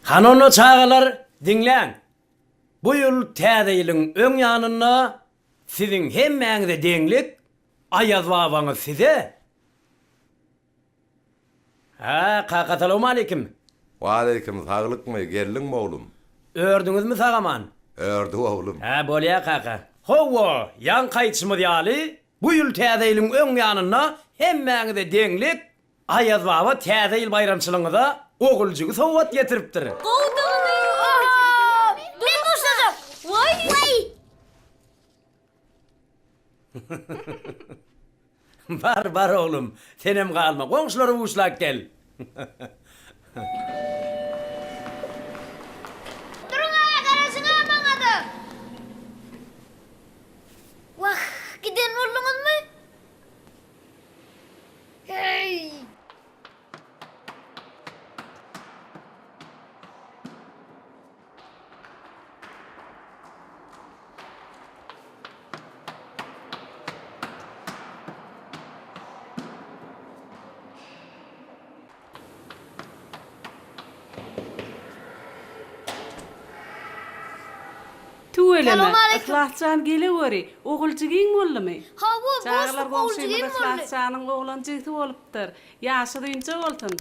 Hany onda çagalar, diňläň! Bu ýyl Täze ýylyň öň ýanynda siziň hemmäňize deňlik Aýaz babaňyz size Hä, kaka salowmaleýkim. Waleýkim saglykmy, geldiňmi oglum? Ördüňizmi sag-aman? Ördük oglum. Hä, bolýa kaka. Hawa, ýaňky aýdyşymyz ýaly, bu ýyl Täze ýylyň öň ýanynda hemmäňize deňlik Aýaz baba Täze ýyl baýramçylygyňyza oguljygy sowgat getiripdir. Gowudygyny! Men buşlajak! Waý! Bar, bar oglum, senem galma, goňşulary buşlap gel. Duruň-a, garaşyň-a maňa-da! Wah, giden bolduňyzmy? Heý! Tüweleme, Salowmaleýkim. Yhlasjan geleweri, ogul jigiň boldumy? Hawa, Çagalar buşluk ogul goňşymyz jigim boldy. Yhlasjanyň oglan jigisi bolupdyr. Ýaşy uzynja bolsun.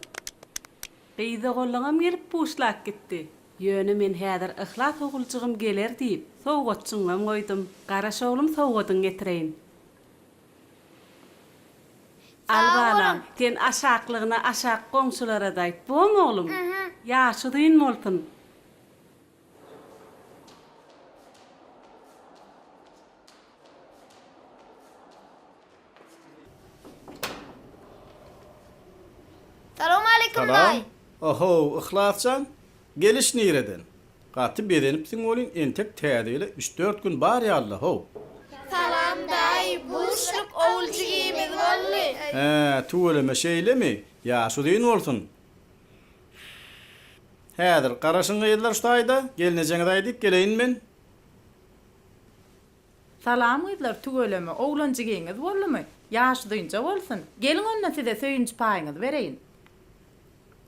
Gyz doganlyňam gelip buşlap gitdi. Ýöne men häzir Yhlas oguljygym geler diýip, sowgatjyňam goýdum. Garaş oglum sowgadyňy getireýin. Al Sag balam, boluň. sen aşaklygyna aşak goňşulara-da aýt, bormy oglum? Ýaşy uzyn bolsun. Salowmaleýkim Salam. daýy. Ohow, Yhlasjan, geliş nireden? Gaty bezenipsiň welin entek täze ýyla üç-dört gün bar ýaly-la, how. Salam daýy, buşluk ogul jigimiz boldy. Hä, tüweleme şeýlemi? Ýaşy uzyn bolsun. Häzir, garaşyň gyzlar şu taýda, gelnejeňize aýdyp geleýin men. Salam gyzlar tüweleme oglan jigiňiz boldumy? Ýaş uzynja bolsun. Geliň onda size söýünç paýyňyzy bereýin.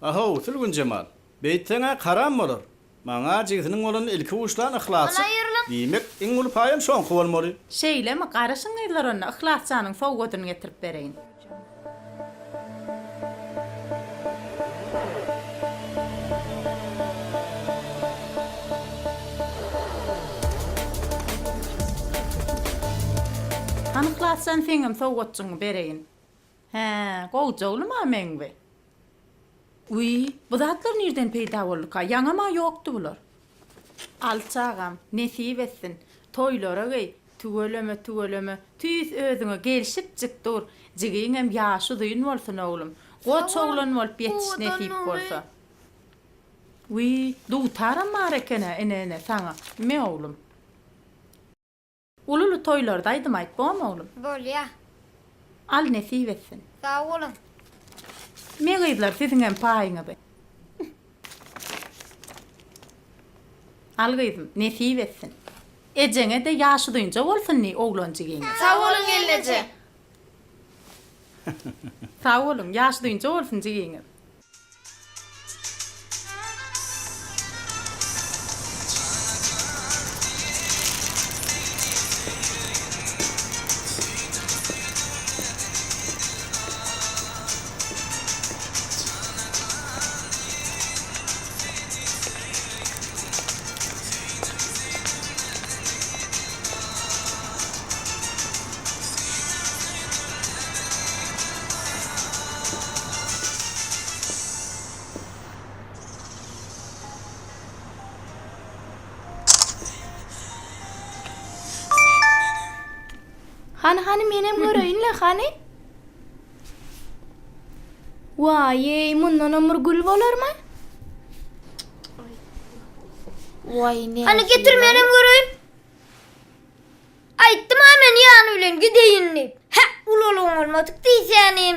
Ahow, Sülgünjemal, beýtseň-ä karam bolar. Maňa jigisiniň bolanyny ilki buşlan Yhlasjyk. Diýmek, iň uly paýam şoňky bolmaly. Şeýlemi, garaşyň gyzlar onda Yhlasjanyň sowgadyny getirip bereýin. Hany Yhlasjan seňem sowgatjygyňy bereýin. Hä, gowja oglum-a meň bi. Wiý, bu zatlar nirden peýda bolduka, ýaňam-a ýokdy bular. Al çagam, nesip etsin. Toýlara geý, tüweleme, tüweleme, tüýs özüňe gelşipjik dur. Jigiňem ýaşy uzyn bolsun oglum. Goç oglan bolup ýetiş nesip bolsa. Wiý, dutaram bar eken-ä, ine, ine, saňa. Me oglum. Uly-uly toýlarda aýdym aýt, bormy oglum? Bolýa. Al nesip etsin. Sag boluň. Me gyzlar siziňem paýyňyzy. Al gyzym, nesip etsin. Ejeňe-de ýaş uzynja bolsun diý oglan jigiňe. Sag boluň gelneje. Sag boluň, ýaş uzynja bolsun jigiňiz. Hany hany menem göreýinle hany. Waýeý mundanam bir gül bolarmy? Waý ne. Hany getir menem göreýin. Aýtdym-a men ýany bilen gideýin diýip. Hä, ulalygyň bolmadyk diýsänim.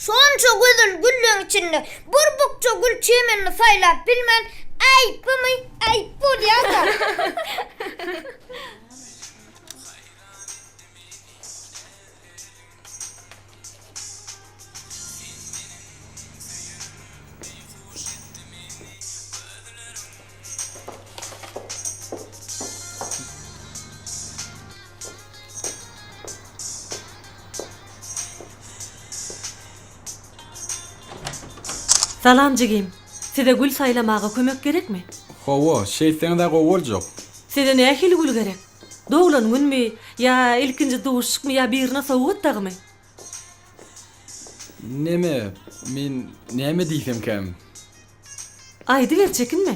Şonça gözel gülleň içinde bir bukja gül çemenini saýlap bilmän, aýpymy, aýp bolýa-da. Salam jigim. Size gül saýlamaga kömek gerekmi? Hawa, şeýtseňiz-ä gowy boljak. Size nähili gül gerek? Doglan günmi, ýa ilkinji duşuşykmy ýa birine sowgat dagymy? Neme, men näme diýsemkäm? Aýdyber, çekinme.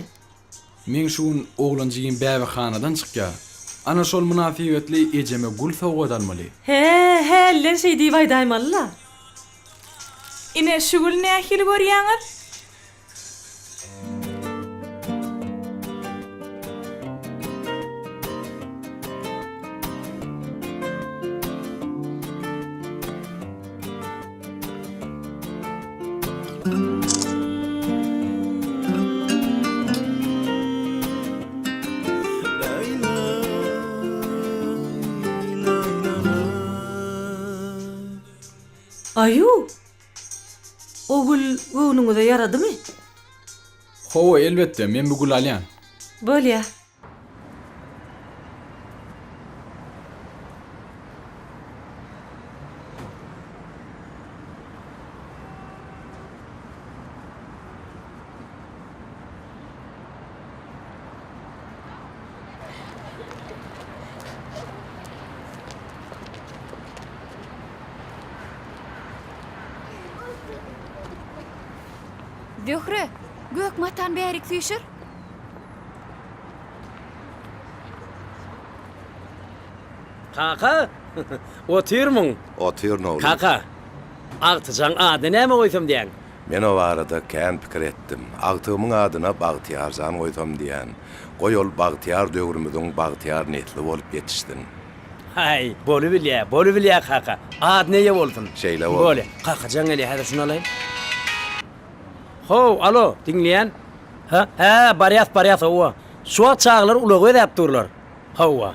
Meň şu gün oglan jigim bäbekhanadan çykýar. Ana şol mynasybetli ejeme gül sowgat almaly. Hä, hälden şeý diýip aýdaýmaly-la. Ine, şu güli nähili görýäňiz? Aýu! O gül göwnüňize ýaradymy? Hawa, elbetde, men bu güli alýan. Bolýa. Zöhre, gök matany bärik süýşür. Kaka, otyrmyň? Otyryn oglum. Kaka, agtyjaň adyny näme goýsam diýýäň? Men o barada kän pikir etdim. Agtygymyň adyna Bagtyýarjan goýsam diýýän. Goý ol bagtyýar döwrümiziň bagtyýar nesli bolup ýetişsin. Haý, bolubilýä, bolubilýä kaka. Adyna eýe bolsun. Şeýle bolsun. Bolýa. Kaka jaň gelýä, häzir şuny alaýyn. How, alo, diňleýän. Hä, hä, barýas, barýas, hawa. Şu wagt çagalar ulagy bezäp durlar. Hawa.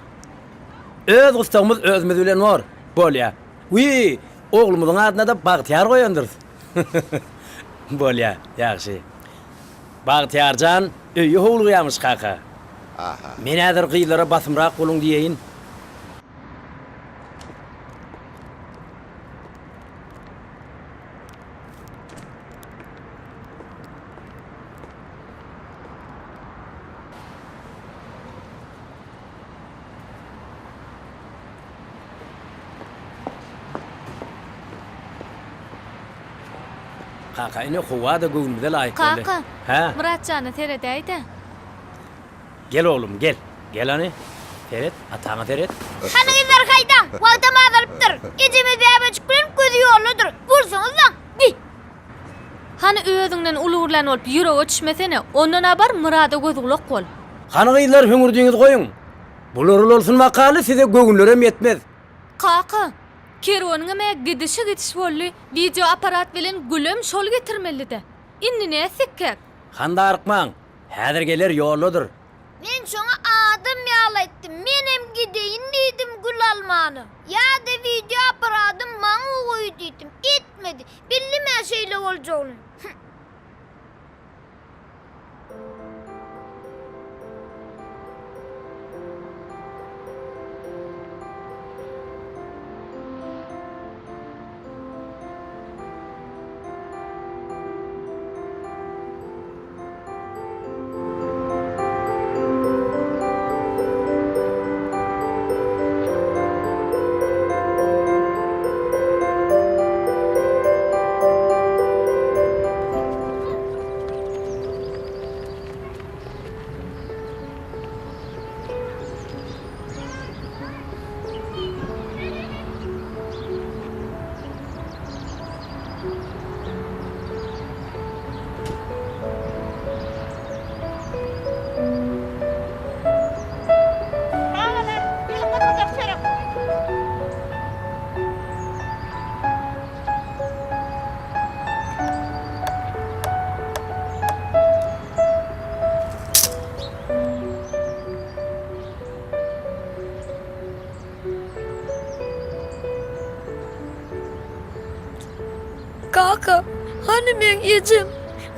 Öz gussagymyz özümiz bilen bor. Bolýa. Wiý, oglumyzyň adyna-da Bagtyýar goýandyrys. Bolýa, ýagşy. Bagtyýar jan öýe howlugýamyş, kaka. Aha. Men häzir gyzlara basymrak boluň diýeýin. Kaka ine howa-da göwnümize laýyk boldy. Kaka, Hä? Myratjana seredäý-dä. Gel oglum, gel. Gel hany. Seret, ataňa seret. Hany gyzlar haýdaň, wagtam azalypdyr. Ejemiz bäbejik bilen gözi ýoldadyr. Bolsaňyzlaň, bi. Hany özüňden uly gürlän bolup ýürege düşmesene, ondan-a bar Myrada göz-gulak bol. Hany gyzlar hüňürdiňizi goýuň. Bular ulalsyn bakaly size göwünlerem ýetmez. Kaka, kerweniňem-ä gidişi gidiş boldy, wideo apparat bilen gülem şol getirmelidä. Indi nätsekkäk? Hany darykmaň, häzir geler ýoldadyr. Men şoňa adam ýaly aýtdym, menem gideýin diýdim gül almana. Ýa-da wideo apparadym maňa goý diýdim, etmedi. Bildim-ä şeýle boljagyny. Hüm. Çagalar, geliň gyzyljak çörek. Kaka, hany meň ejem,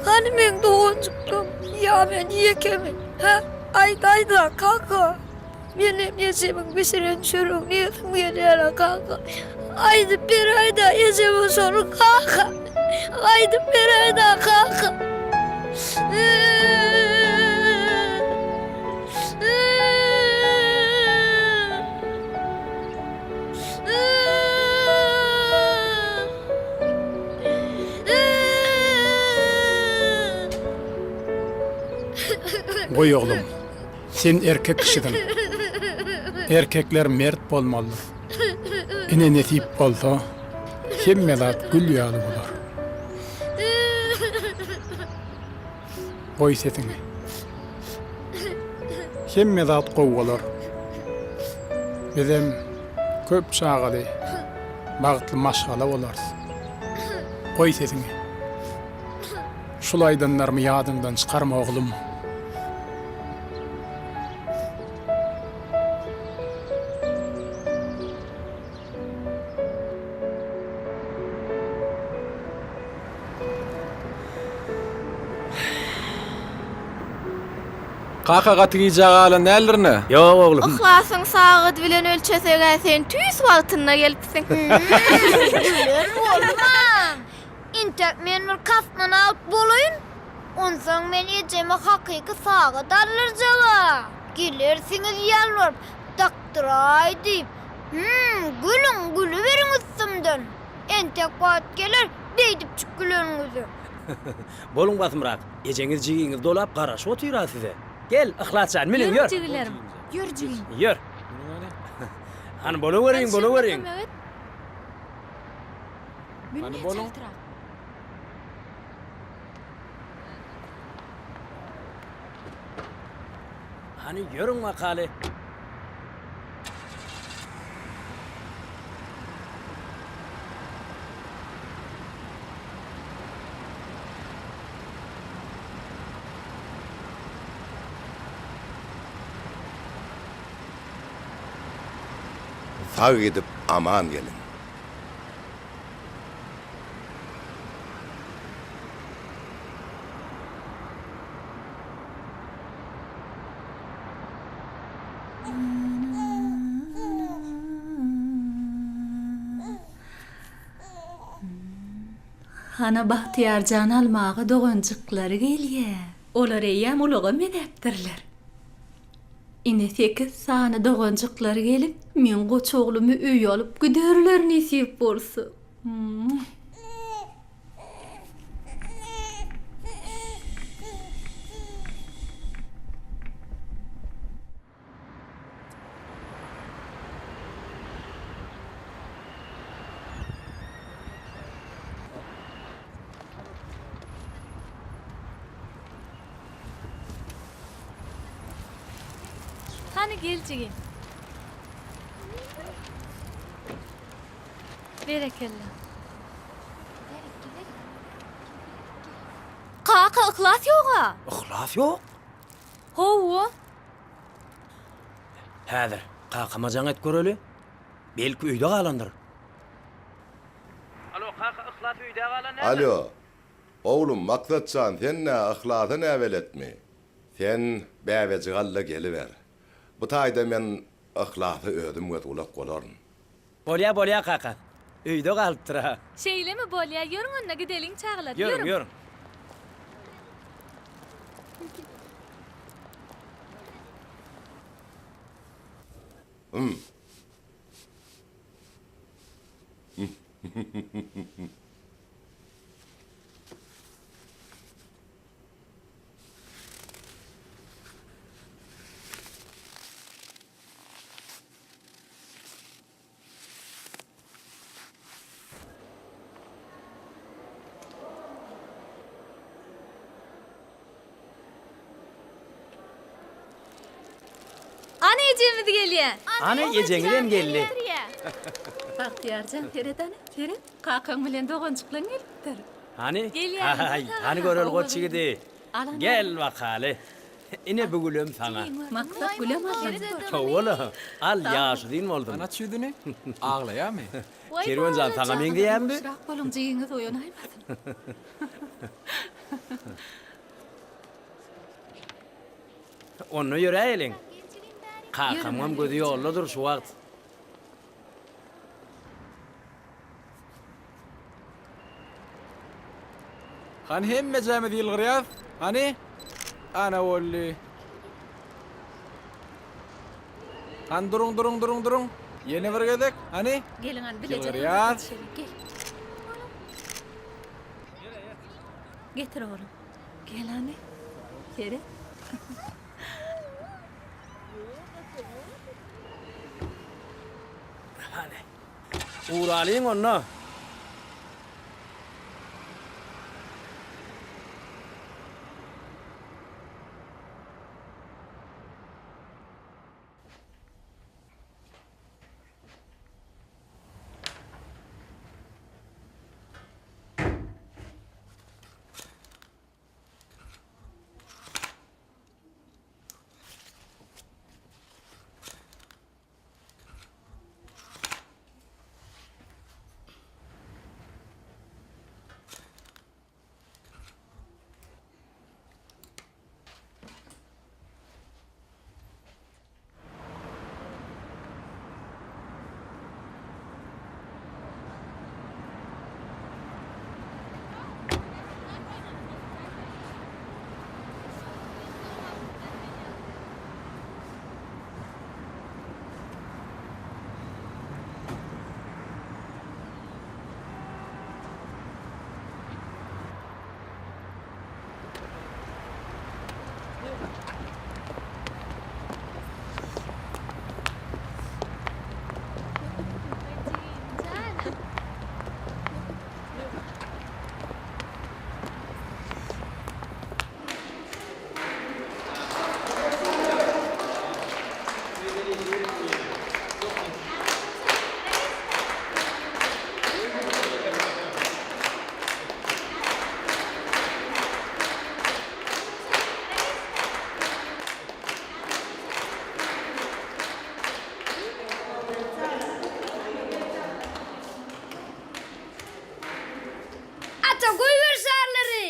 hany meň doganjyklarym, ýa men ýekemi, hä, aýdaýda, kaka, menem ejemiň bişiren çöregini iýesim gelýär-ä, kaka, aýdyp beräý-dä ejeme şony, kaka. Gaýdyp beräýdä kaka. Goý oglum, sen erkek kişisiň. Erkekler mert bolmalydyr. Ine nesip bolsa, hemme zat gül ýaly bolar. Goý sesiňi. Hemme zat gowy bolar. Bizem köp çagaly, bagtly maşgala bolarys. Goý sesiňi. Şul aýdanlarymy ýadyňdan çykarma oglum. Kaka gaty gijä galan däldirin-ä? Ýok oglum. Yhlasyň sagady bilen ölçeseg-ä sen tüýs wagtynda gelipsiň. Gülen bolmaň. Entek men bir kosmonawt bolaýyn, onsoň men ejeme hakyky sagat aldyrjag-a. Gelersiňiz ýalbaryp, dakdyraý diýip. Hüm, gülüň, gülüberiň üstümden. Entek wagt geler beýdipjik güleniňize. Boluň basymrak, ejeňiz jigiňiz dolap garaşyp otyr-a size. Gel, Yhlas jan, münüň, ýör. Ýörüň jigilerim, ýör jigim. Ýör. Hany bolaweriň, bolaweriň. Hany boluň. Hany ýörüň bakaly. Sag gidip aman geliň. Hana Bagtyýarjany almaga doganjyklary gelýä. Olar eýýäm ulaga mezäpdirler. Ine sekiz sany doganjyklary gelip, meň goç oglumy öýe alyp giderler nesip bolsa. Hany gel jigim. Berekella. Kaka yhlas ýoga. Yhlas ýok? Hawa. Häzir kakama jaň et göreli. Belki öýde galandyr. Alo kaka Yhlas öýde galan näme? Alo. Oglum Maksat jan sen nä Yhlasa näbeletmi? Sen bäbejigi al-da geliber. Bu taýda men Yhlasa özüm göz-gulak bolaryn. Bolýa bolýa kaka. Öýde galypdyr-a. Şeýlemi bolýa ýörüň onda gideliň çagalar Ýörüň ýörüň. Hum. Ana ejemiz gelýä. Ana ejeňizem geldi. Bagtyýarjan seret ana, seret, kakaň bilen doganjyklaň gelipdir. Hany? Gelýärin, Aý, hany göreli goç ýigidi. Gel bakaly. Ine bu gülem saňa. Maksat gülem aldy. Hawa-la, al ýaş uzyn bolsun. Hany aç ýüzüni? Aglaýamy? Kerwen jan saňa meňzeýämi bu? Ýuwaşrak boluň jigiňiz oýanaýmasyn. Onda ýöräýeliň. Kakamyňam gözi ýoldadyr şu wagt. Hany hemmejämiz ýylgyrýas. Hany? Ana boldy. Hany duruň duruň duruň duruň. Ýene bir gezek. Hany? Geliň hany bileje surata Ýylgyrýas. düşeliň. Gel. Getir oglum. Gel hany. Seret. Hany. Uralyň onda. Ata goýber şarlary!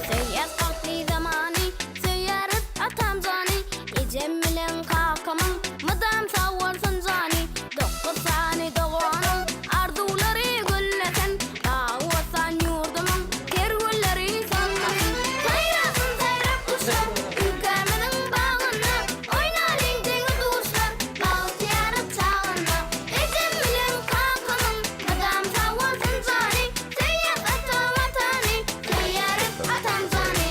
Söýýäs bagtly zamany, Söýýäris atam jany, Ejem bilen kakamyň Mydam sag bolsun jany. 9 sany doganyň Arzuwlary güllesin, Dagy-bossan ýurdumyň Ter gülleri solmasyn. Saýrasyn saýrak guşlar Ülkämiziň bagynda, Oýnalyň deňi-duşlar Bagtyýarlyk çagynda. Ejem bilen kakamyň Mydam sag bolsun jany, Söýýäs ata Watany, Söýýäris atam jany.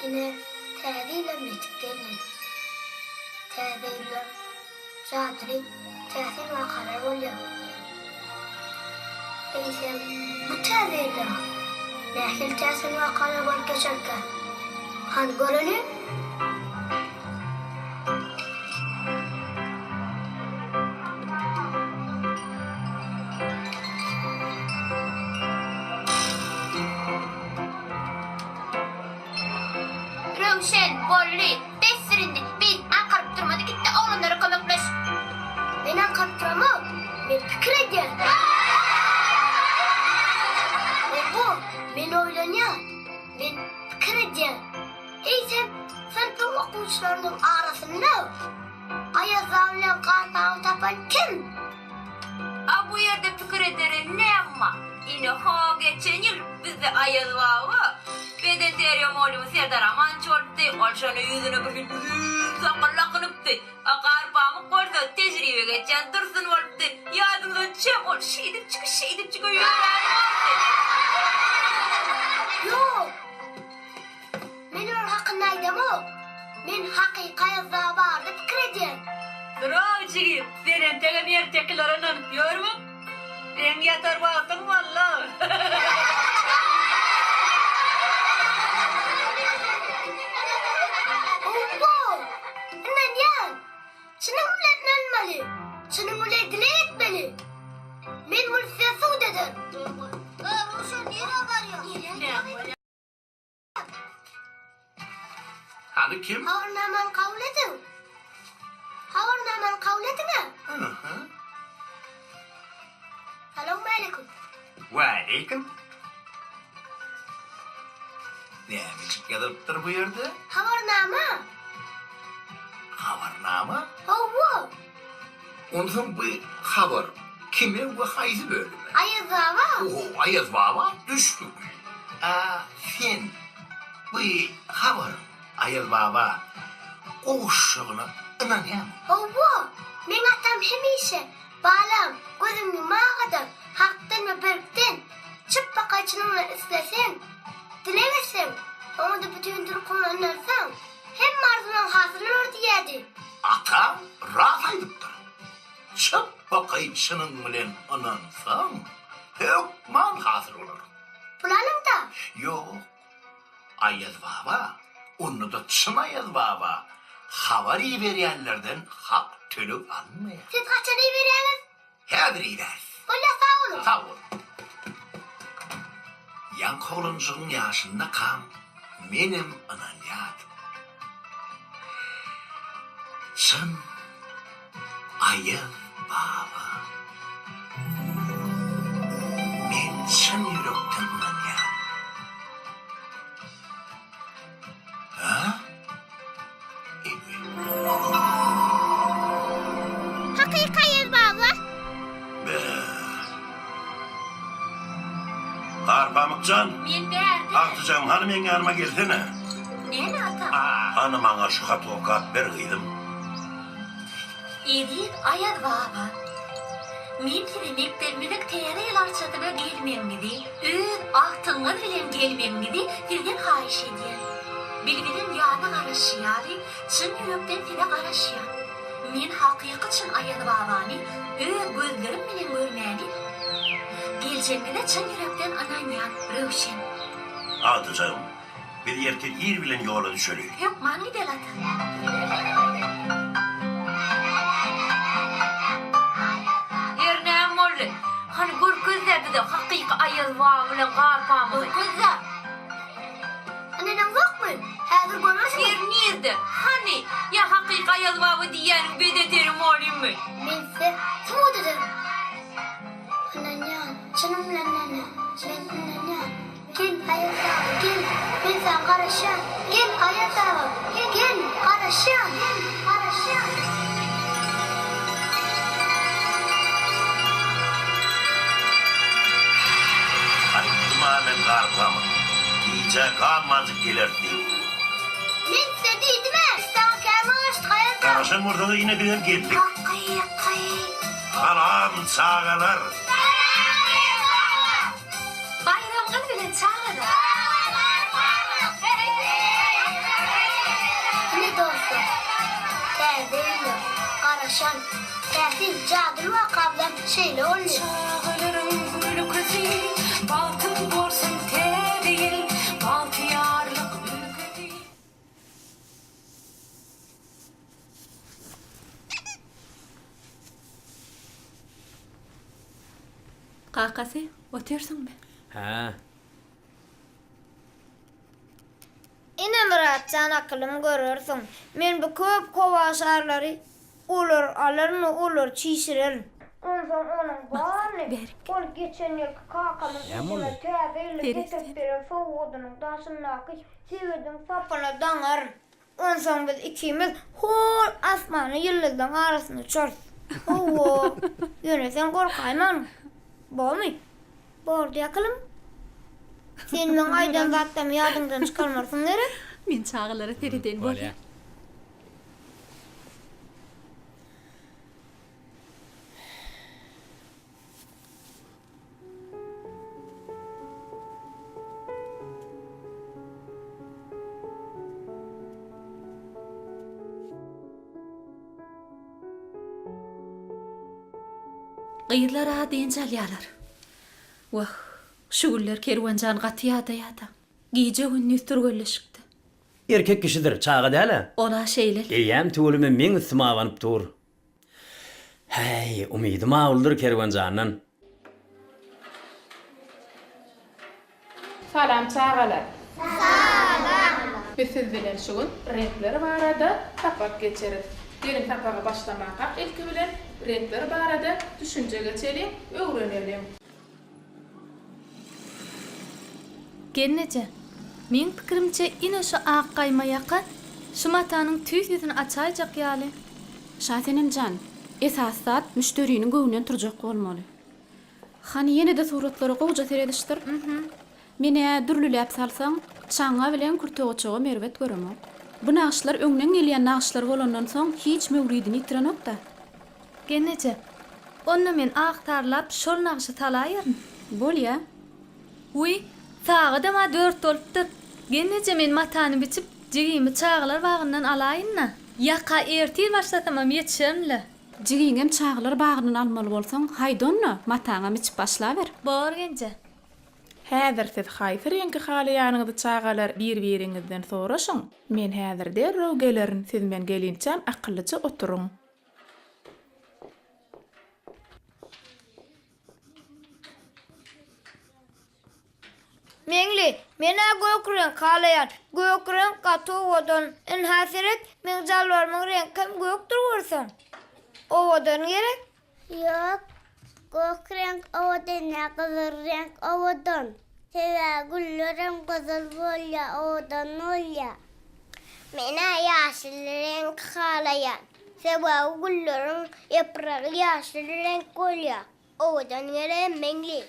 Ine, Täze ýylam ýetip geldi. Täze ýylda jadyly, täsin wakalar bolýar. Eýsem, bu Täze ýylda nähili täsin wakalar bolup geçerkä? Hany göreliň! Röwşen, boldy, besdir indi, beýdip aňkaryp durma-da, git-de oglanlara kömekleş. Men aňkaryp duramok, men pikir edýän. Hawa, men oýlanýan, men pikir edýän. Eýsem, synpyň okuwçylarynyň arasynda Aýazbaba bilen Garpagy tapan kim? A bu ýerde pikir edere näme bar? Ine, ho, geçen ýyl bizde Aýazbaba, bedenterbiýe mugallymy Serdar Amanç bolupdy, ol şonda ýüzüne bir hili uzyn sakgal dakynypdy. A Garpamyk bolsa tejribe geçýän Dursun bolupdy. Ýadyňyza düşýämi, ol şeýdipjik, şeýdipjik ýörän bolupdy. Ýok! Men olar hakynda aýdamok. Men hakyky Aýazbaba barada pikir edýän. Durow jigim, sen entegem ertekilere ynanyp ýörmüň? Seň ýatar wagtyň walla. size sud ederin. Röwşen nirä barýaň? Nirä? Hany kim? Habarnamany kabul ediň. Habarnamany kabul ediň-ä. Salowmaleýkim. Waleýkim. Nämejik ýazylypdyr bu ýerde? Habarnama. Habarnama? Hawa. Onsoň bu habar kime we haýsy bölüme? Aýaz baba. Oho, Aýaz baba düşdük. A sen bu habaryň Aýaz baba gowuşjagyna ynanýaňmy? Hawa, meň atam hemişe, Balam, gözüňi ýumaga-da, Hakdan we berkden, çypbakaý çynyň bilen isleseň, dileg etseň, oňa-da bütin durkuňy ynansaň, Hemme arzuwlaň hasyl bolar diýýärdi. Ataň ras aýdypdyr. Çypbakaý çynyň bilen ynansaň, hökman hasyl bolar. Pul alyň-da. Ýok. Aýaz baba, onda-da çyn Aýaz baba habar iberýänlerden hak töleg alynmaýar. Siz haçan iberýäňiz? Häzir iýeris. Bolýa sag boluň. Sag bol. Ýaňky oglanjygyň ýaşyndakam menem ynanýadym. Çyn Aýaz baba. Men çyn ýürekden ynanýan. Hä? Hakyky Aýaz baba. Garpamykjan. Men bärde. Agtyjagym hany meň ýanyma gelsene. Näme ata? Hany maňa şu haty okap ber gyzym. Eziz Aýaz baba! Men size mekdebimiziň Täze ýyl arçasyna gelmegiňizi, öz agtygyňyz bilen gelmegiňizi sizden haýyş edýän. Bilbiliň ýaza garaşy ýaly, çyn ýürekden size garaşýan. Men hakyky çyn Aýaz babany öz gözlerim bilen görmäni geljegiňize çyn ýürekden ynanýan, Röwşen. Agtyjagym, Biz ertir ir bilen ýola düşeli. Hökman gideli ata. Her näme boldy? Hany görkezde bize hakyky Aýaz baba bilen Garpamygy. Görkezde. Ynanaňzokmy? Häzir görersiňiz. Ýer nirde? Hany? Ýa hakyky Aýaz baba diýýäniň bedeteri molymmy? Men size subut ederin. Ynanýan, çynym bilen ynanýan. Men ynanýan. Gel, Aýaz baba, gel, men saňa garaşýan. Gel, Aýaz baba, gel, garaşýan, garaşýan. Aýtdym-a men Garpamyk, gijä galmanjyk geleris diýip. Men size diýdim-ä, biz saňa kän garaşdyk, Aýaz baba. Garaşan bolsaňyz ine bizem geldik. Hakyky. Salam, çagalar! Salam, Aýaz baba! Baýramgyz bilen çagalar. Ine dostlar, täze ýyla garaşan täsin jadyly waka bilen şeýle boldy. Çagalaryň gülküsi, bagtyň bolsun täze ýyl, bagtyýarlyk ülkesi. Kakasy, otyrsyňmy? Hä. Ine Myratjan akylym görersiň. Men bu köp kowaşarlary olar alaryn we olary çişirerin. Onsoň onuň baryny ol geçen ýylky kakamyň ejeme täze ýylda getirip beren sowgadynyň daşyndaky sebediň sapyna daňaryn. Onsoň biz ikimiz hol asmanda ýyldyzlaryň arasynda uçarys. Hawa, ýöne sen gorkaýmagyn. Bormy? Bordy akylym. Sen meň aýdan zatlarymy ýadyňdan çykarmarsyň gerek? Men çagalara seredeýin, bolýa. Gyzlar-a dynç alýarlar. Wah, şu günler Kerwenjan gaty ýadaýar-da. Gije-gündiz türgenleşikde. Erkek kişidir, çaga däl-ä. Ol-a şeýle. Eýýäm tüweleme meň üstüme abanyp dur. Häý, umydym-a uludyr Kerwenjandan. Salam çagalar! Salam! Biz siz bilen şu gün reňkler barada sapak geçeris. Geliň sapaga başlamakak ilki bilen reňkler barada düşünje geçeliň, öwreneliň. Gelneje, meň pikirimçe ine şu ak gaýma ýaka şu matanyň tüýs ýüzüni açaýjak ýaly. Şasenem jan, esasy zat müşderiniň göwnünden turjak bolmaly. Hany ýene-de suratlara gowuja seredişdir. Men-ä dürlüläp salsaň, çaňňa bilen kürtegoçagam erbet göremok. Bu nagyşlar öňden gelýän nagyşlar bolandan soň hiç möwridini ýitirenok-da. Gelneje, onda men ak tarlap şol nagşy salaýaryn. Bolýa. Wiý, sagadam-a dört bolupdyr. Gelneje men matany biçip, jigimi çagalar bagyndan alaýyn-da. Ýaka ertir başlasamam ýetişerin-le. Jigiňem çagalar bagyndan almaly bolsaň, haýda onda, mataňam biçip başlaber. Bor genje. Häzir siz haýsy reňki halaýanyňyzy çagalar bir-biriňizden soraşyň. Men häzir derrew gelerin, siz men gelinçäm akyllyja oturyň. Meňli, men-ä gök reňk halaýan. Gök reňk gaty owadan. Ynha seret, meň jalbarymyň reňkem gökdür görseň. Owadan gerek? Ýok, gök reňk owadan däl, gyzyl reňk owadan. Sebäbi güllerem gyzyl bolýar, owadan bolýar. Men-ä ýaşyl reňki halaýan. Sebäbi gülleriň ýapragy ýaşyl reňk bolýar. Owadan gerem Meňli.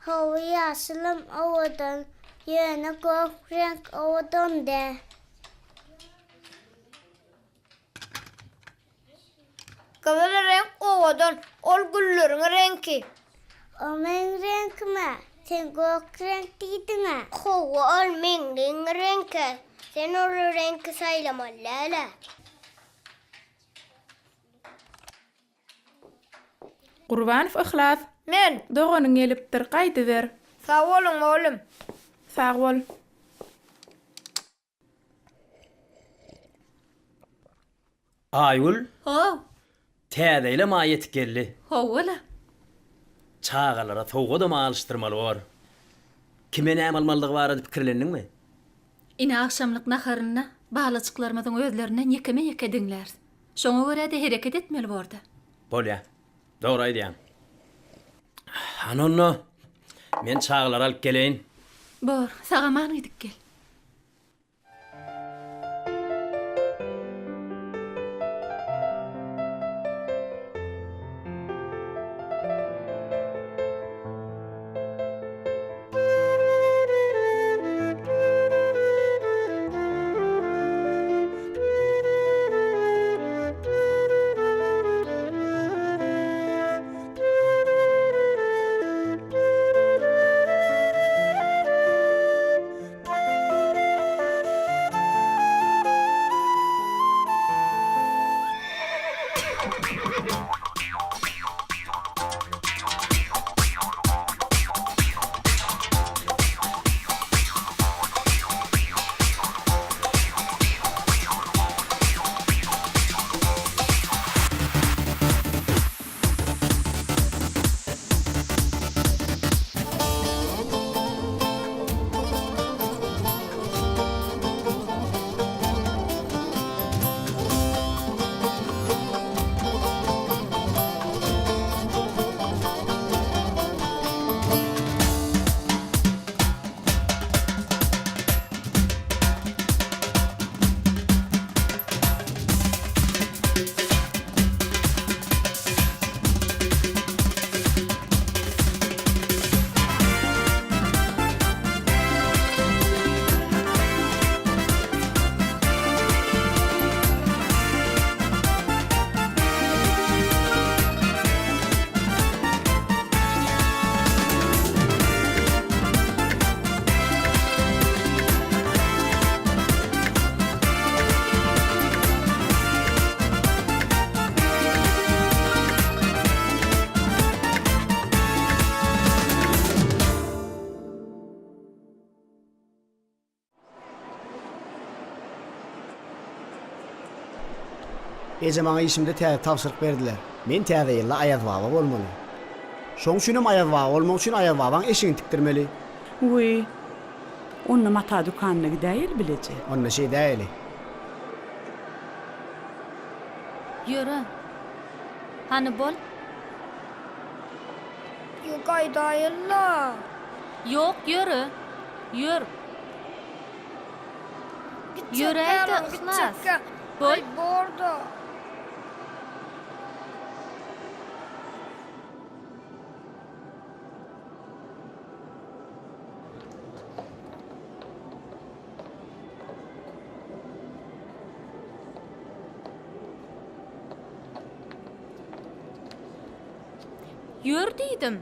Hawa ýaşylam owadan, ýöne gök reňk owadan däl. Gyzyl reňk owadan, ol gülleriň reňki. O meň reňkim-ä, sen gök reňk diýdiň-ä. Hawa ol Meňliň reňki, sen ol reňki saýlamaly däl-ä. Gurbanow Yhlas. Men. Doganyň gelipdir, gaýdyber. Sag boluň, mugallym. Sag bol. Aýgül. How. Täze ýylam aý ýetip geldi. Hawa-la. Çagalara sowgadam alyşdyrmaly bor. Kime näme almalydygy barada pikirlendiňmi? Ine agşamlyk naharynda balajyklarymyzyň özlerinden ýekeme-ýeke diňläris. Şoňa görä-de hereket etmeli borda. Bolýa. Dogry aýdýaň. Hany onda, men çagalary alyp geleýin. Bor, sag-aman gidip gel. Eje maňa işimde täze tabşyryk berdiler. Men täze ýylda Aýazbaba bolmaly. Şoň üçinem Aýazbaba bolmak üçin Aýazbabaň eşigini tikdirmeli. Wiý. Onda mata dükanyna gidäýeli bileje. Onda şeýdäýeli. Ýöre. Hany bol. Ýok, gaýdaýyn-la. Ýok, ýöre. Ýör. Ýöräý-de, Yhlas. Bol. Aý, bor-da. Ýör diýdim.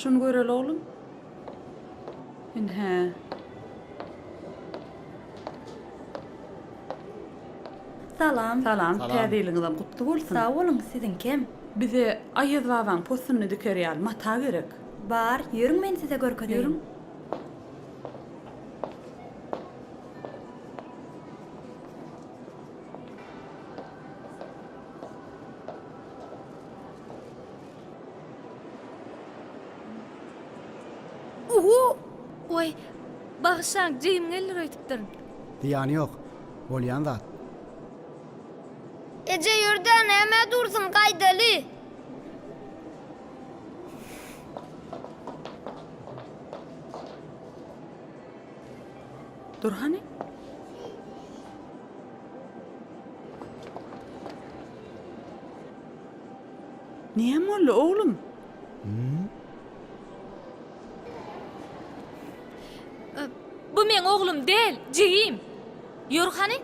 Şuny göreli oglum. Ine. Salam. Salam. Täze ýylyňyzam gutly bolsun. Sag boluň, siziňkem. Bize Aýaz babaň possunyny diker ýaly mata gerek. Bar, ýörüň men size görkezeýin. Ýörüň. Uhu! Oý, bagyşlaň, jigim geldir öýdüpdirin. Zyýany ýok. Bolýan zat. Eje ýör-dä, nämä dursuň, gaýdaly. Dur hany. Näme boldy, oglum? Bu meň oglum däl, jigim. Ýör hany.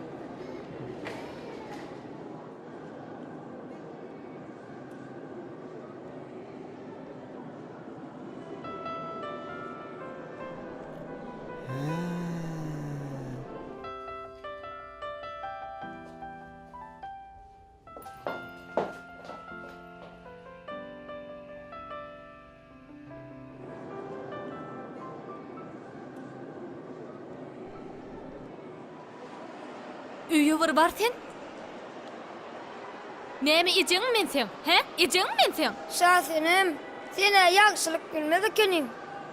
Öýe bir bar sen. Näme ejeňmi men seň, hä? Ejeňmi men seň? Şasenem, sen-ä ýagşylyk bilmez ekeniň.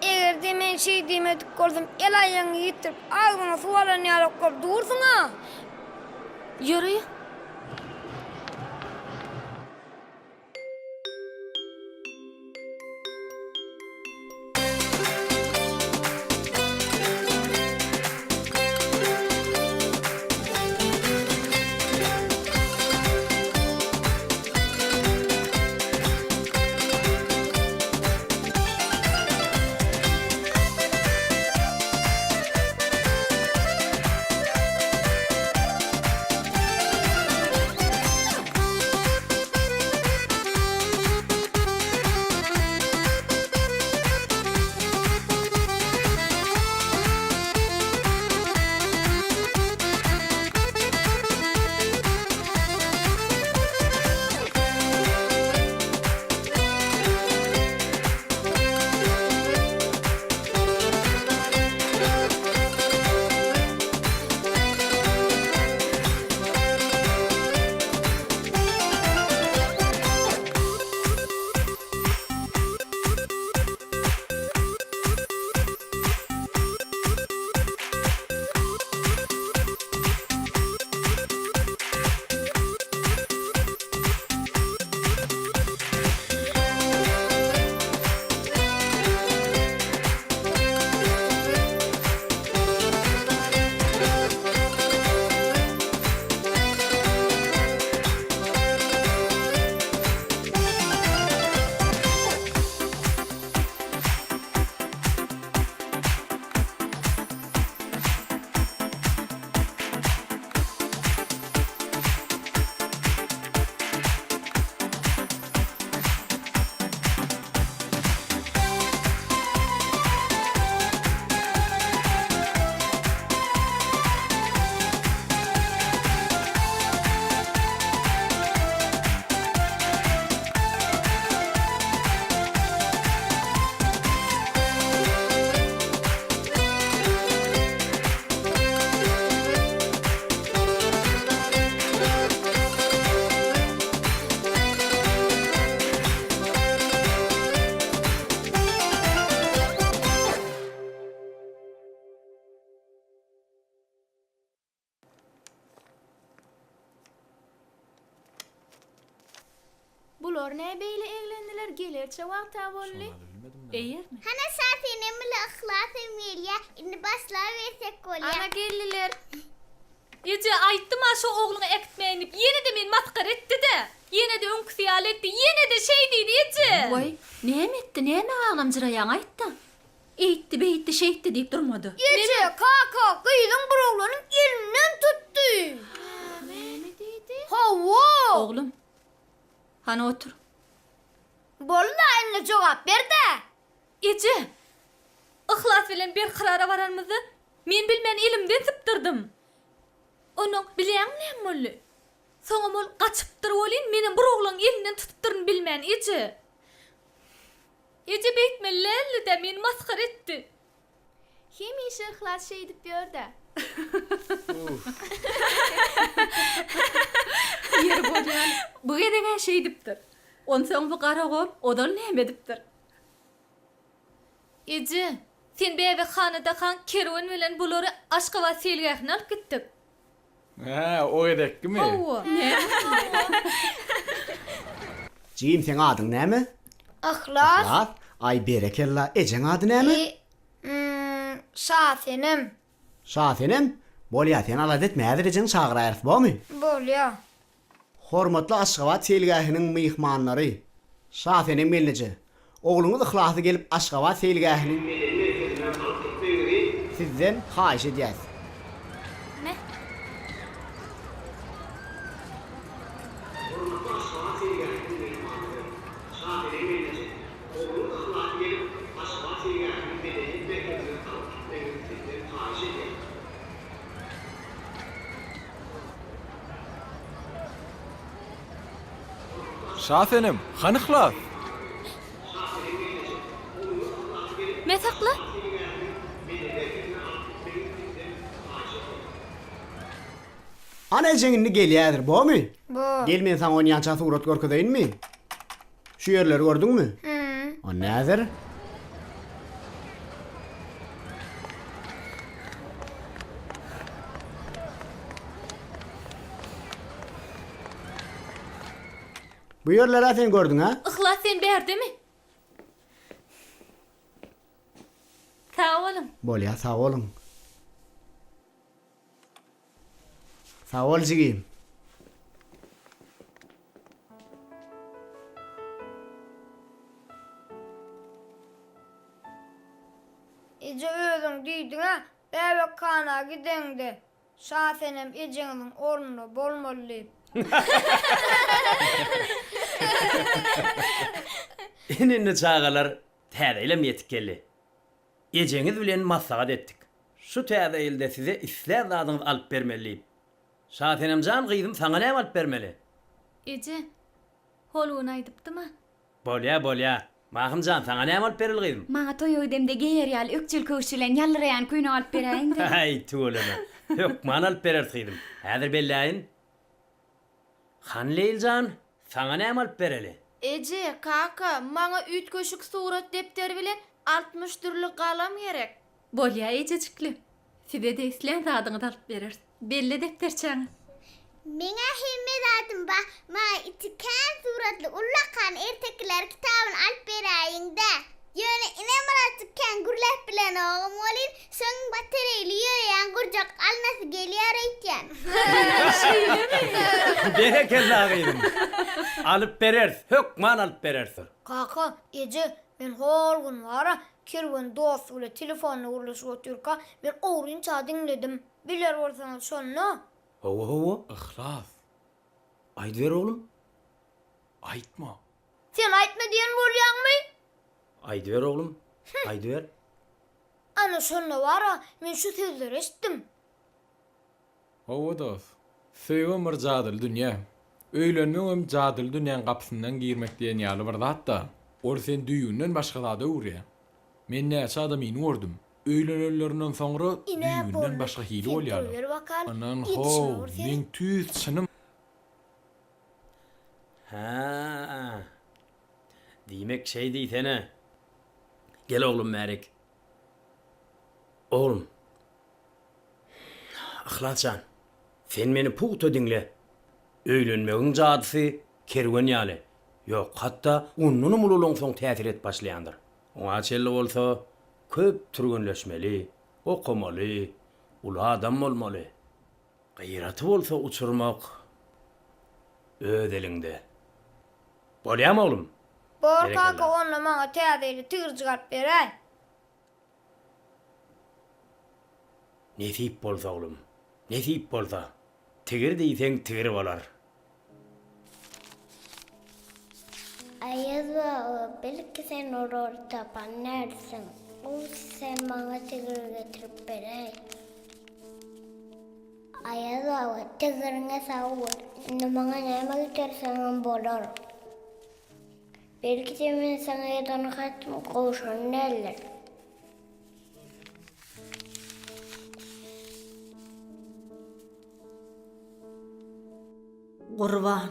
Eger-de men şeý diýmedik bolsam, el-aýagyňy ýitirip, agzyňa suw alan ýalak bolup dursuň-a. Ýör öýe. Bular nä beýle eglendiler, gelerçe wagta boldy. Eýermi? Hana Şasenem bile Yhlas hem gelýä, indi başlabersek bolýa. Ana geldiler. Eje, aýtdym-a şo ogluňy äkitmäýin diýip, ýene-de meni masgara etdi-dä. Ýene-de öňküsi ýaly etdi, ýene-de şeý diýdi, eje! Waý, näme etdi, näme aglamjyraýaň aýt-da. Eýtdi, beýtdi, şeýtdi diýip durmady. Eje, kaka, gyzyň bir oglanyň elinden tutdy. Näme diýdi? Hawa! Oglum, hany otur. Boldy-da, indi jogap ber-dä! Eje, Yhlas bilen Berkarara baranymyzda men bilmän elimden sypdyrdym. Onnoň bilýäňmi näme boldy? Soňam ol gaçypdyr welin, menem bir oglaň elinden tutupdyryn bilmän, eje. Eje beýtmeli däldi-dä, meni masgara etdi. Hemişe Yhlas şeýdip ýör-dä. Ýeri bolýan, bu gezeg-ä şeýdipdir. Onsoň bu garagol ozal näme edipdir? Eje, sen bäbekhanadakaň Kerwen bilen bulary Aşgabat seýilgähine alyp gitdik. Hä, o gezekkimi? Hawa. Jigim seň adyň näme? Yhlas. Yhlas. Aý berekella, ejeň ady näme? I, Şasenem. Şasenem? Bolýa, sen alada etme, häzir ejeňi çagyraýarys, bormy? Bolýa. Hormatly Aşgabat seýilgähiniň myhmanlary! Şasenem gelneje, ogluňyz Yhlasy gelip Aşgabat seýilgähiniň medeni merkezine alyp gitmegiňizi sizden haýyş edýäs. Me. Hormatly Aşgabat seýilgähiniň myhmanlary! Şasenem gelneje, ogluňyz Yhlasy gelip Aşgabat seýilgähiniň medeniýet merkezine alyp gitmegiňizi sizden haýyş edýäs. Şasenem, hany Yhlas? Me sakla. Ana ejeň indi gelýädir, bormy? Bor. Gel men saňa onýança surat görkezeýinmi? Şu ýerleri gördüňmi? Hü. O nädir? Bu ýerleri-ä sen gördüň-ä? Yhlas sen bärdemi? Sag boluň. Bolýa, sag boluň. Sag bol jigim. Eje özüň diýdiňä bäbekhana gideňde Şasenem ejeňiziň ornunda bolmaly diýip. Ine indi çagalar täze ýylam ýetip geldi. Ejeňiz bilen maslahat etdik. Şu täze ýylda size islän zadyňyzy alyp bermeli diýip. Şasenemjan gyzym saňa näme alyp bermeli? Eje, hol gün aýdypdym-a. Bolýa, bolýa. Mahymjan saňa näme alyp bereli gyzym? Maňa toýa gidemde geýer ýaly ökjeli köwüş bilen ýaldyraýan köýnek alyp beräýiň-dä. Häý, tüweleme. Hökman alyp bereris gyzym. Häzir belläýin. Hany Leýljan, saňa näme alyp bereli? Eje, kaka, maňa üýtgeşik surat depderi bilen 60 dürli galam gerek. Bolýa ejejikli. Size-de islän zadyňyzy alyp bereris. Belle depderçäňi. Meň-ä hemme zadym bar. Maňa içi kän suratly ullakan ertekiler kitabyny alyp beräýiň-dä. Ýöne inem birazjyk kän gürläp bilenogam welin, şoň batareýli ýöreýän gurjak alnasy gelýär öýtýän. Şeýlemi? Berekella gyzym. Alyp bereris, hökman alyp bereris. Kaka, eje, men hol gün bar-a, Kerwen dosty bilen telefonda gürleşip otyrka, men ogrynça diňledim. Biler bolsaňyz şonda. Hawa, hawa. Yhlas. Aýdyber oglum. Aýtma. Sen aýtma diýen bolýaňmy? Aýdyber oglum, aýdyber. Ana şonda bar-a, men şu sözleri eşitdim. Hawa dos. Söýgem bir jadyly dünýä. Öýlenmegem jadyly dünýäň gapysyndan girmek diýen ýaly bir zat-da. Ol seni düýbünden başga zada öwürýär. Men näçe adamyny gördüm. Öýlenenlerinden soňra Ine, düýbünden boldy. başga hili Sen bolýarlar. duruber bakalym. Ynan Ýetişime how, bir seret. meň tüýs çynym. Hä-ä. Diýmek şeý diýsene. Gel oglum bärik. Oglum. Yhlas jan, sen meni pugta diňle. Öýlenmegiň jadysy kerwen ýaly. Ýok, hatda ondanam ulalaňsoň täsir edip başlaýandyr. Oňa çenli bolsa köp türgenleşmeli, okamaly, uly adam bolmaly. Gyraty bolsa uçurmak öz eliňde. Bolýamy oglum? Bor kaka onda maňa täze ýyly tigirjik alyp beräý. Nesip bolsa oglum, nesip bolsa. Tigir diýseň tigir bolar. Aýaz baba, belki sen olary tapan dälsiň. Gowusy sen maňa tigir getirip beräý. Aýaz baba, tigiriňe sag bol. Indi maňa näme getirseňem bolar. Belki-de men saňa ýazan hatym gowşan däldir. Gurban.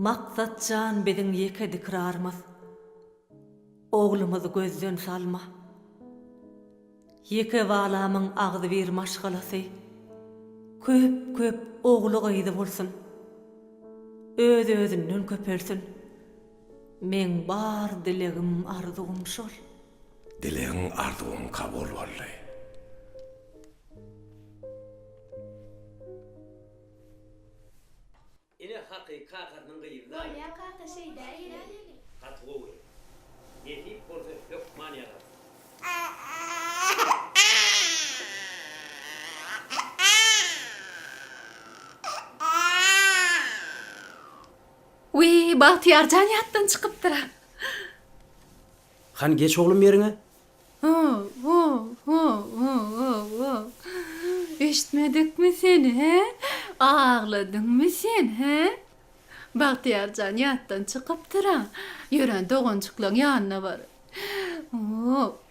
Maksat jan biziň ýeke dikrarymyz. Oglumyzy gözden salma. Ýeke balamyň agzybir maşgalasy, köp-köp ogly-gyzy bolsun. Öz-özünden köpelsin. Meň bar dilegim, arzuwym şol. Dilegiň, arzuwyň kabul boldy. Ine haky kakasynyň gyzy daýy. Bolýa kaka şeýdäýeli. Gaty gowy. Nesip bolsa hökman ýazarys. Wiý, Bagtyýar jan ýatdan çykypdyr-a. Hany geç oglum ýeriňe. Ho-ho-ho-ho-ho. Eşitmedikmi seni, hä? Agladyňmy sen, hä? Bagtyýar jan ýatdan çykypdyr-a. Ýören doganjyklaň ýanyna bar.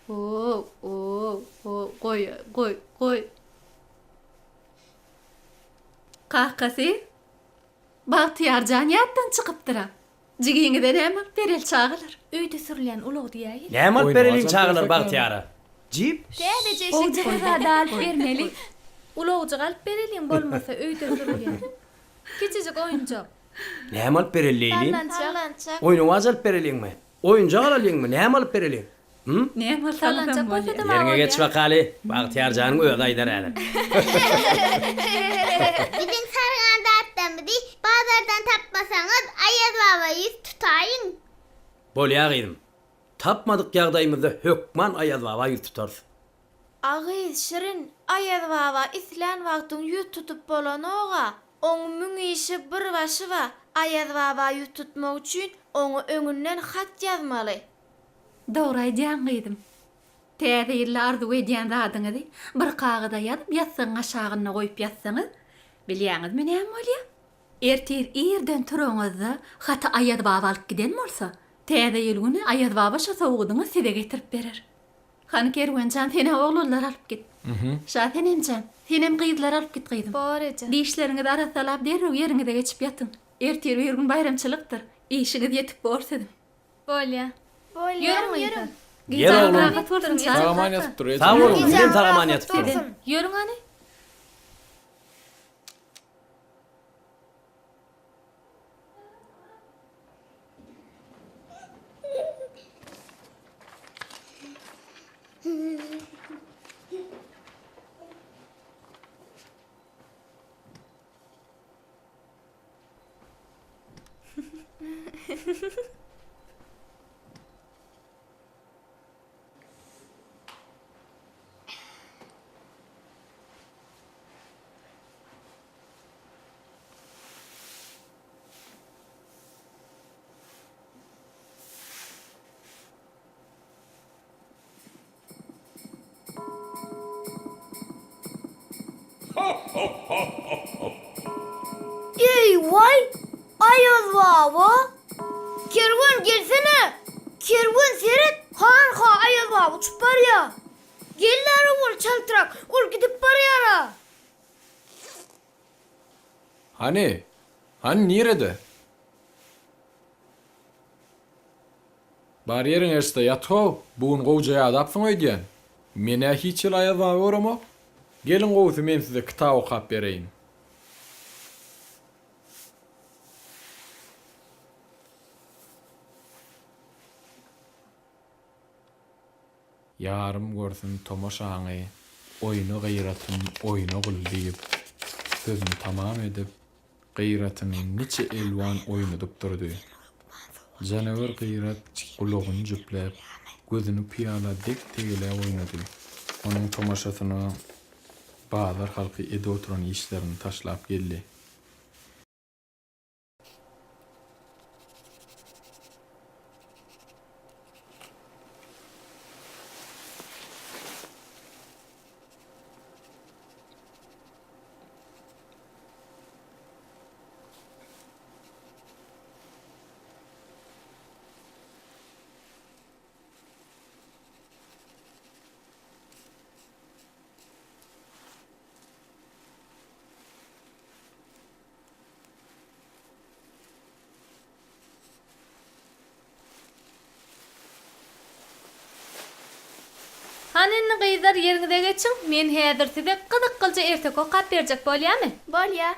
Ho-ho-ho-ho, goý, goý, goý. Kakasy, Bagtyýar jan ýatdan çykypdyr-a. Jigiňize näme alyp bereli çagalar? Öýde sürülýän ulag diýäýeli. Näme alyp bereliň çagalar Bagtyýara? Jip? Täzeje Gowja bir zat alyp bermeli. Ulagjyk alyp bereliň bolmasa öýde sürülýän. Kiçijik oýunjak. Näme alyp bereli Leýlim? Sallançak. Oýnawaç alyp bereliňmi? Oýunjak alalyňmy? Näme alyp bereliň? Hum? Näme Sallançak alsaňam bolýar. bolsa-da Ýeriňe geç bakaly, Bagtyýar janyň özi aýdar häzir. Biziň sargan zatlarymyzy bazardan tapmasaňyz, Aýaz baba ýüz tutaýyň. Bolýa gyzym. Tapmadyk ýagdaýymyzda hökman Aýaz baba ýüz tutarys. A gyz Şirin, Aýaz baba islän wagtyň ýüz tutup bolanoga. Oň müň işi bir başy ba. Aýaz baba ýüz tutmak üçin oňa öňünden hat ýazmaly. Dogry aýdýaň gyzym. Täze ýylda arzuw edýän zadyňyzy bir kagyza ýazyp ýassygyň aşagynda goýup ýatsaňyz, bilýäňizmi näme bolýar? Ertir irden turaňyzda haty Aýaz baba alyp giden bolsa, Täze ýyl güni Aýaz baba şo sowgadyňyzy size getirip berer. Hany Kerwenjan sen-ä oglanlary alyp git. Şasenemjan, senem gyzlary alyp git gyzym. Bor eje. Dişleriňizi arassalap derrew ýeriňize geçip ýatyň. Ertir bir gün baýramçylykdyr. Işiňiz ýetik bor siziň. Bolýa. Bolýa. Ýörüň gyzlar. Gel oglum. Rahat bolsun çagalar. Sag-aman ýatyp dur eje. Sag boluň, sizem sag-aman ýatyp duruň. Ýörüň hany. Eý waý! Aýaz baba! Kerwen gelsene! Kerwen seret, hanha Aýaz baba uçup barýa! Gel-le bol çaltrak, ol gidip barýar-a! Hany? Hany nirede? Bar ýeriň eşde ýat-how, bu gün gowja ýadapsyň öýdýän. Men-ä hiç hili Aýaz baba göremok. Geliň gowusy men size kitap okap bereýin. Ýarym görsün tomaşaňy, oýna Gyratym, oýna gul diýip, sözüni tamam edip, Gyratyny niçe elwan oýnadyp durdy. Janawer Gyrat gulagyny jüpläp, gözüni pyýala dek tegeläp oýnady. Onuň tomaşasyna bazar halky edip oturan işlerini taşlap geldi. Hany indi gyzlar ýeriňize geçiň, men häzir size gyzyklyja erteki okap berjek bolýamy? Bolýa.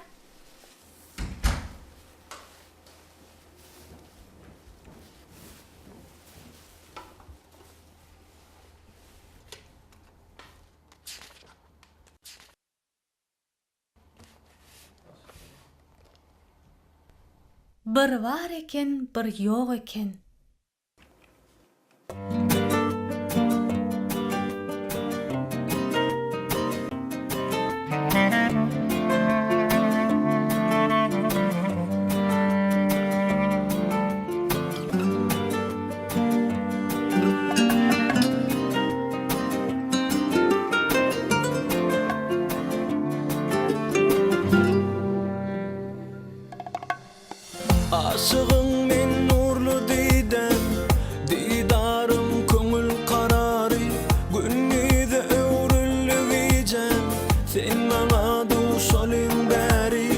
Bir bar eken, bir ýok eken. Aşygyň men nurly didäm, Didarym köňül karary, Gündize öwrüldi gijäm, Sen maňa duşalyň bäri.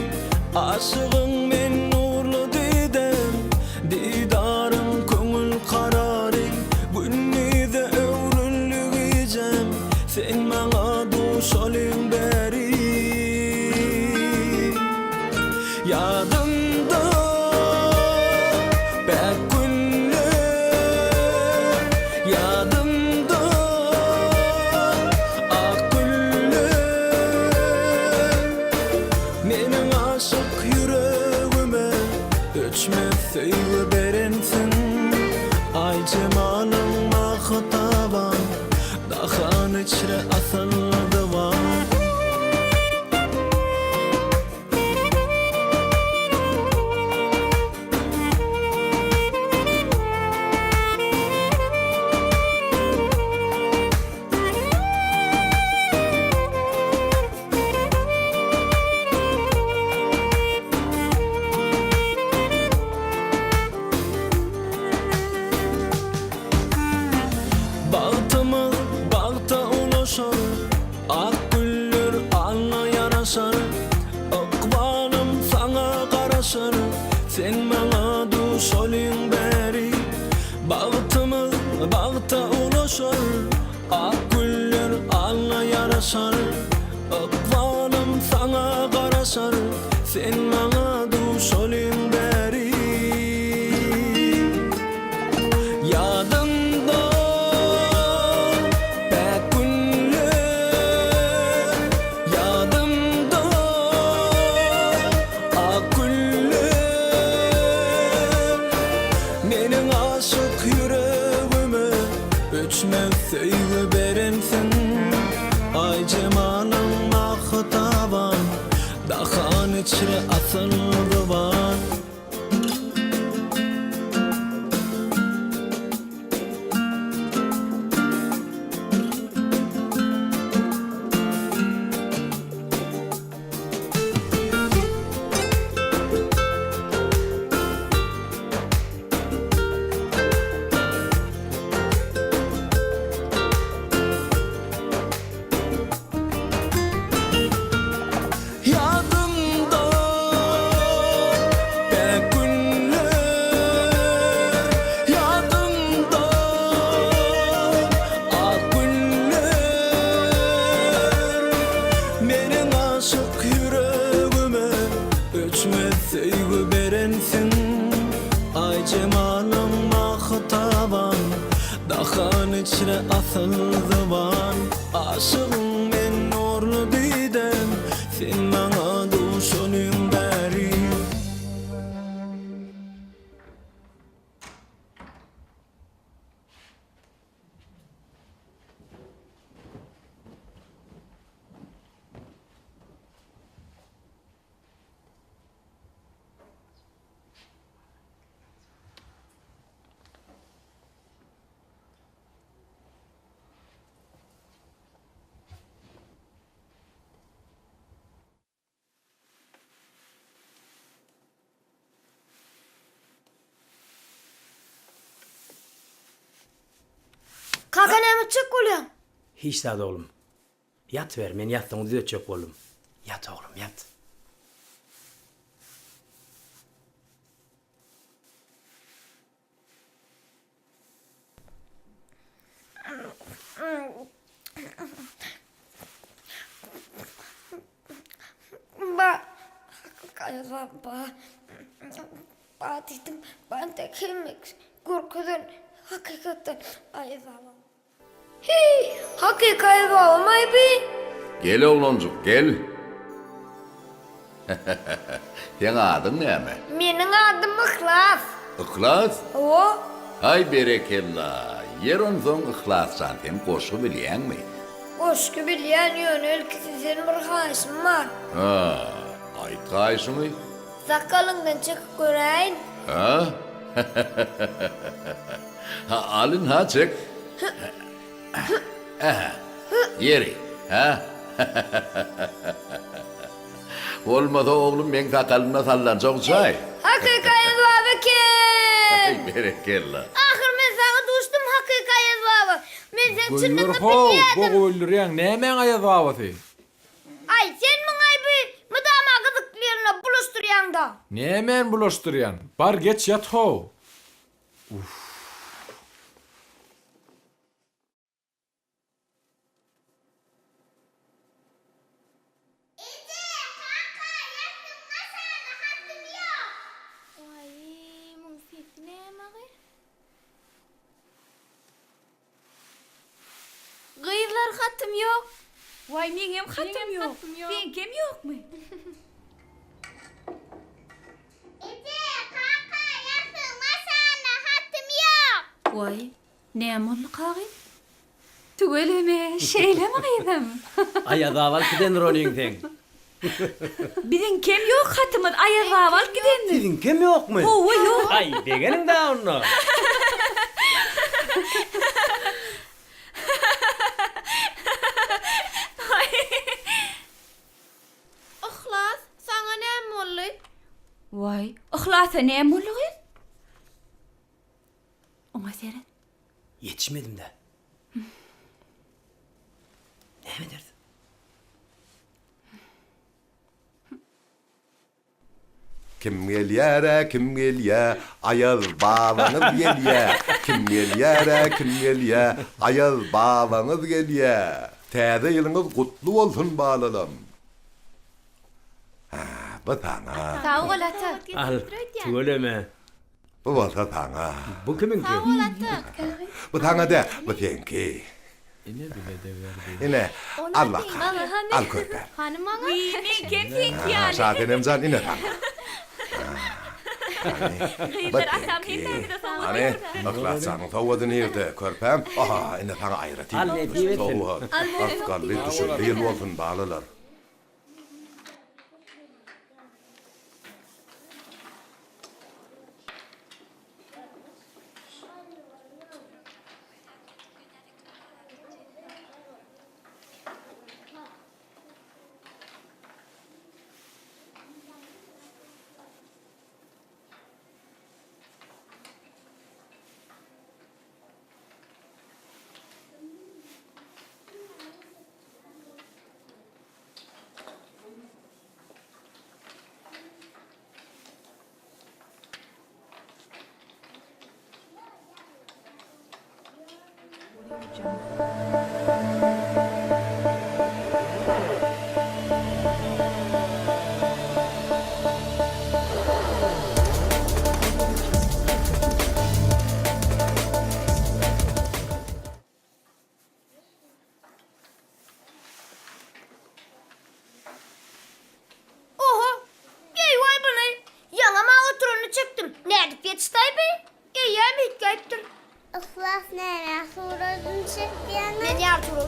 Aşygyň men nurly didäm, Didaryň köňül karary, Gündize öwrüldi gijäm, Sen maňa duşalyň bäri. Ýadymda päk günler, Ýadymda ak güller. Meniň aşyk ýüregime öçmez söýgi berensiň. Aý jemalyň mahy-taban, Dahan içre asylly zyban. Bagtymyz bagta ulaşar, Ak güller alna ýaraşar, Ykbalym saňa garaşar, Sen maňa duşalyň bäri. Bagtymyz bagta ulaşar, Ak güller alna ýaraşar, Ykbalym saňa garaşar, Sen maňa duşalyň bäri. Ýadymda päk günler, Ýadymda ak güller. Meniň aşyk ýüregime öçmez söýgi berensiň. Aý jemalyň mahy-taban, Dahan içre asyl zyban. Ýadymda. içre asyl zyban Aşygyň men nurly didem Sen maňa duşanyň bäri. Kaka näme etjek bolýaň? Hiç zat oglum. Ýatyber, men ýassygyňy düzetjek boldum. Ýat oglum, ýat. Ba, hakyky ba, ba diýdim, ba entek hemme görkezen hakykatdan aýaz baba. Heý, hakyky aýaz babamaý bi? Gel oglanjyk, gel. Seň adyň näme? Meniň adym Yhlas. Yhlas? Hawa. Haý berekella! Ýer onsoň Yhlasjan sen goşgy bilýäňmi? Goşgy bilýän ýöne ilki sizden bir haýyşym bar. Ha, aýt haýyşyňy. Sakalyňdan çekip göräýin. Ha? Ha, al ynha çek. Ähä. Ýeri, hä? Bolmasa oglum meň sakalymda sallançak uçaý. Hakyky Aýaz baba eken! Aý, berekella. Ahyr men saňa duşdum hakyky Aýaz baba. Men seň çynyňy Goýber how, bilýädim. gowy öldürýäň, nämäň Aýaz babasy? Aý, sen muňaý bu mydama gyzykly ýerine bulaşdyrýaňda. Nämäni bulaşdyrýan? Bar geç ýat how. Uff. Eje, kaka, ýatdym maşada hatym ýok. Waý, muň sesi näme agy? Gyzlar hatym ýok. Waý meňem hatym ýok. Seňkem ýokmy? Eje, kaka, ýassygyň aşagynda hatym ýok. Waý, näme boldy kagyz? Tüweleme, şeýlemi gyzym? Aýaz baba alyp gidendir onyň seň. Biziňkem ýok hatymyz Aýaz baba alyp gidendir. Siziňkem ýokmy? Hawa ýok. Aý, begeniň da onda. Yhlas, saňa näme boldy? Waý, Yhlasa näme boldy gyz? Oňa seret. Ýetişmedim-dä. Näme ederis? Kim gelýär-ä, kim gelýä, Aýaz babaňyz gelýä. Kim gelýär-ä, kim gelýä, Aýaz babaňyz gelýä. Täze ýylyňyz gutly bolsun, balalam. Hä, bu saňa. Sag bol, ata. Al, tüweleme. Bu bolsa saňa. Bu kimiňki? Sag bol, ata. Bu saňa däl, bu seňki. Ine bize-de berdi. Ine, al bakalym. Al körpäm. Hany maňa? Wiý, meňkem seňki ýaly. Şasenem jan, ine saňa. Gyzlar, atam hemmämize sowgat Hany, Yhlas janyň sowgady nirde, körpäm? Aha, ine saňa aýratyn Al, nesip etsin. sowgat. Rysgally, düşümli ýyl bolsun, balalar.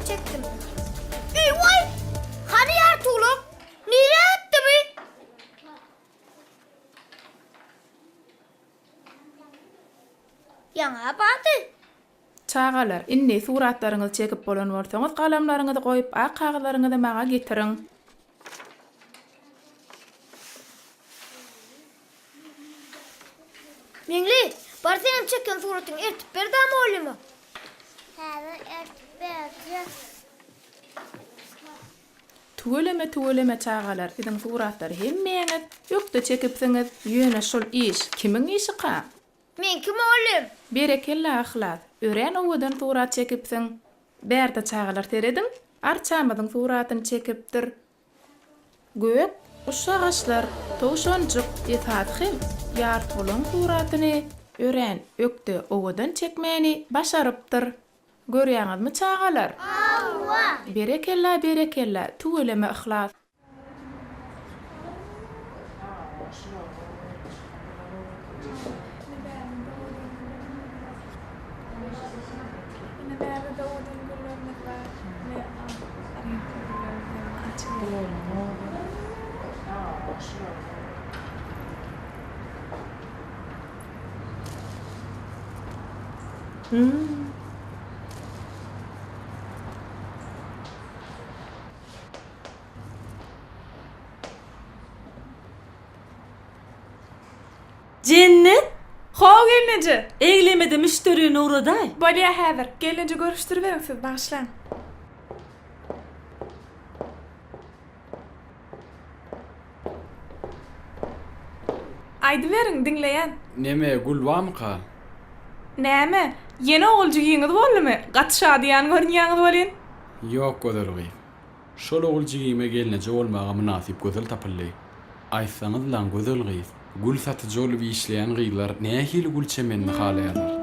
gowy çekdim. Eý-waý! Hany Ýartygulak? Nirä gitdi bi? Ýaňa bardy. Çagalar, indi suratlaryňyzy çekip bolan bolsaňyz, galamlaryňyzy goýup, ak kagyzlaryňyzy maňa getiriň. Meňli, bar senem çeken suratyňy eltip ber-dä molluma. Häzir eltip berjek. Tüweleme tüweleme çagalar siziň suratlary hemmäňiz ökde çekipsiňiz ýöne şol iş kimiň işika? Meňki mugallym. Berekella Yhlas, örän owadan surat çekipsiň. Bärde çagalar serediň, arçamyzyň suratyny çekipdir. Gök guşagaçlar, towşanjyk, esasy hem ýartygulaň suratyny örän ökde owadan çekmäni başarypdyr. Görýäňizmi çagalar? Hawa. Berekella berekella, tüweleme Yhlas. Jennet! How gelneje! Eglemede müşderini ugradaý. Bolýa häzir. Gelneje görüşdiriberiň siz bagyşlaň. Aýdyberiň, diňleýän. Neme, gül bamyka? Näme, ýene ogul jigiňiz boldumy? Gaty şadyýan görünýäňiz welin. Ýok, gözel gyz. Şol ogul jigime gelneje bolmaga mynasyp gözel tapyldy. Aýtsaňyzlaň, gözel gyz, gül satyjy bolup işleýän gyzlar nähili gül çemenini halaýarlar?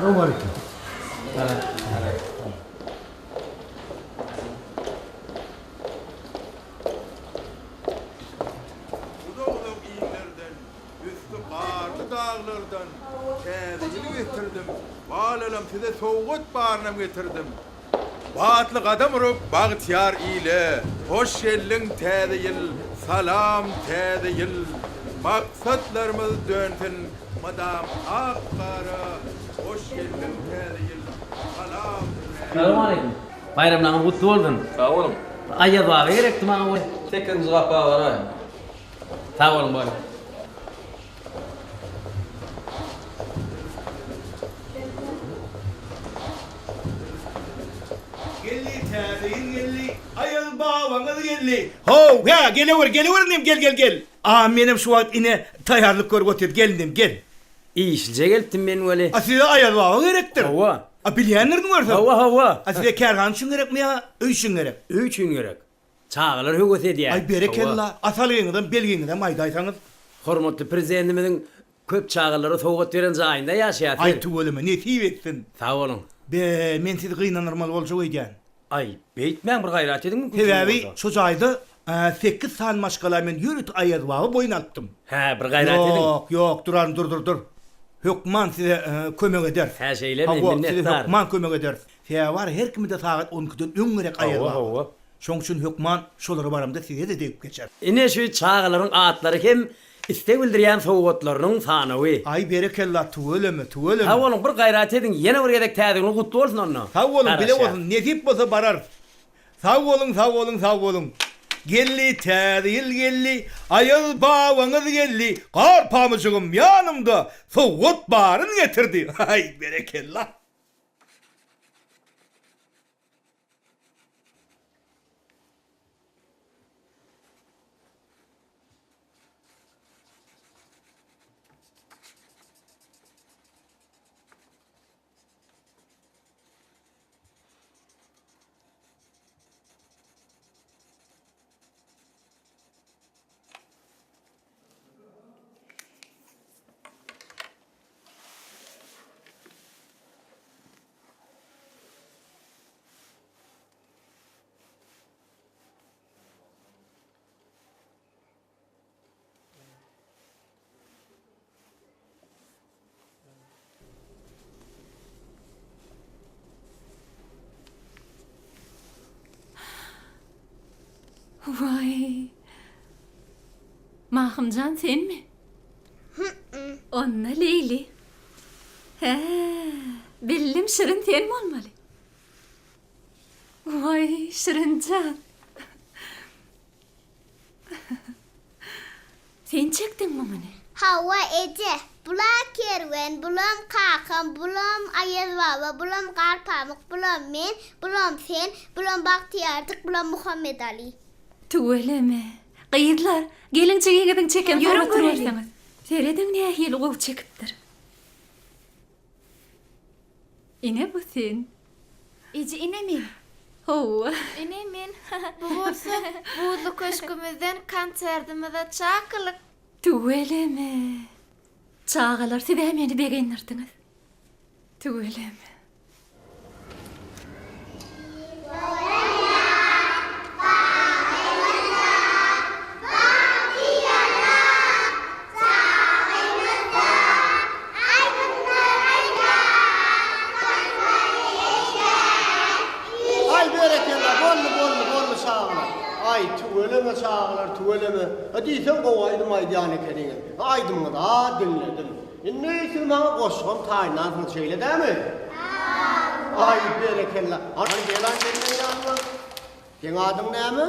Salowmaleýkim. Uzak-uzak illerden, üsti garly daglardan Täze ýyl getirdim. Balalam size sowgat barynam getirdim. Batly gadam urup bagtyýar ile, Hoş geldiň Täze ýyl, salam Täze ýyl! Maksatlarymyz dönsün mydam ak gara, Hoş geldiň Täze ýyl, salam Täze ýyl! Salowmaleýkim. Baýramlaryňyz gutly bolsun. Sag boluň. Aýaz baba gerekdi maňa we. Sekizinji gapa baraýyň. Sag boluň bolýa. Geldi täze ýyl geldi, Aýaz babaňyz geldi. How, hä, gelewer, gelewer inim, gel, gel, gel. A menem şu wagt ine taýýarlyk görüp otyrys, gel inim, gel. Işlije gelipdim men weli. A size Aýaz baba gerekdir. Hawa. A bilýändirin görsem. Hawa, hawa. A size kärhana üçin gerekmi ýa öý üçin gerek? Öý üçin gerek. Çagalar höwes edýär. Aý berekella, a salgyňyzam, belgiňizem aýdaýsaňyz. Hormatly Prezidentimiziň köp çagalara sowgat beren jaýynda ýaşaýas. Aý tüweleme, nesip etsin. Sag boluň. Be, men sizi gynandyrmaly boljak öýdýän. Aý, beýtmäň bir gaýrat ediň mümkinçiligi Sebäbi bolsa. şo jaýda sekiz sany maşgala men ýörite Aýaz baba boýun alypdym. Hä, bir gaýrat ediň. Ýok, ýok, duraryn, dur, dur, dur. Hökman size kömek ederis. Hä, şeýlemi, Hawa, size minnetdar. hökman kömek ederis. Sebäbi bar, her kime-de sagat on ikiden öň gerek Aýaz Hawa, baba. hawa. Şoň üçin hökman şolara baramda size-de degip geçer. Ine şu çagalaryň atlary hem isleg bildirýän sowgatlarynyň sanawy. Aý berekella tüweleme tüweleme. Sag boluň bir gaýrat ediň ýene bir gezek täze ýylyň gutly bolsun onda. Sag boluň bile Garaşýas. bolsun nesip bolsa bararys. Sag boluň sag boluň sag boluň. Geldi täze ýyl geldi Aýaz babaňyz geldi gar pamyjygym ýanymda sowgat baryn getirdi aý berekella. Waý. Mahymjan senmi? Onda Leýli. Hä, bildim Şirin sen bolmaly. Waý, Şirinjan. Sen çekdiňmi muny? Hawa, eje. Bula Kerwen, bulam kakam, bulam Aýaz baba, bulam Garpamyk, bulam men, bulam sen, bulam Bagtyýarjyk, bulam Muhammedaly. Tüweleme. Gyzlar, geliň jigiňiziň çeken Ýörüň suratyny göreliň. görseňiz. Serediň nähili gowy çekipdir. Ine bu sen. Eje ine men. Hawa. Ine men. Bu bolsa buzly köşgümizden konserdimize çakylyk. Tüweleme. Çagalar siz-ä meni begendirdiňiz. Tüweleme. Aý berekella boldy boldy boldy çagalar. Aý tüweleme çagalar tüweleme. A diýseň gowy aýdym aýdýan ekeniňiz. Aýdymyňyzy-a diňledim. Indi siz maňa goşgam taýynlansyňyz şeýle dämi? Aý berekella. Hany gel-aý meniň ýanyma. Seň adyň näme?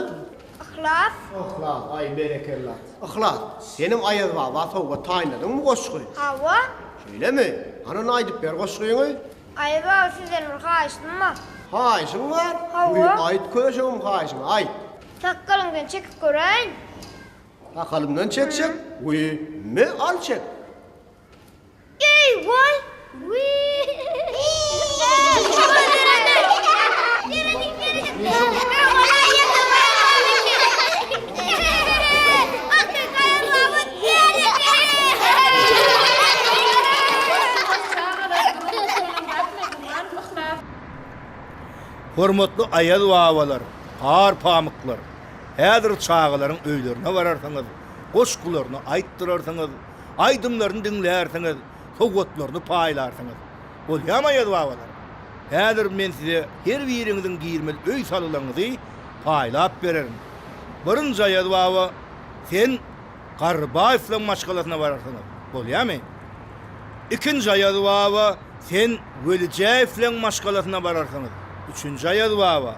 Yhlas. Yhlas, aý berekella. Yhlas, senem Aýaz baba sowgat taýynladyňmy goşgy? Hawa. Şeýlemi? Hany onda aýdyp ber goşgyňy. Aýaz baba sizden bir haýyştym bar. Haýyşyň bar? Hawa. Wiý, aýt köşegim haýyşyňy, aýt. Sakgalyňdan çekip göräýin. Sakalymdan çekjek? Wiý, me al çek. Eý waý! Hormatly Aýaz babalar, gar pamyklar, häzir çagalaryň öýlerine bararsyňyz, goşgularyny aýtdyrarsyňyz, Aýdymlaryny diňlärsiňiz, sowgatlaryny paýlarsyňyz. Bolýamy Aýaz babalar? Häzir men size her biriňiziň girmeli öý salgylaryňyzy paýlap bererin. Birinji Aýaz baba, sen Garrybaýewlaryň maşgalasyna bararsyňyz. Bolýamy? Ikinji Aýaz baba, sen Welijäýewleň maşgalasyna bararsyňyz. Üçünji Aýaz baba,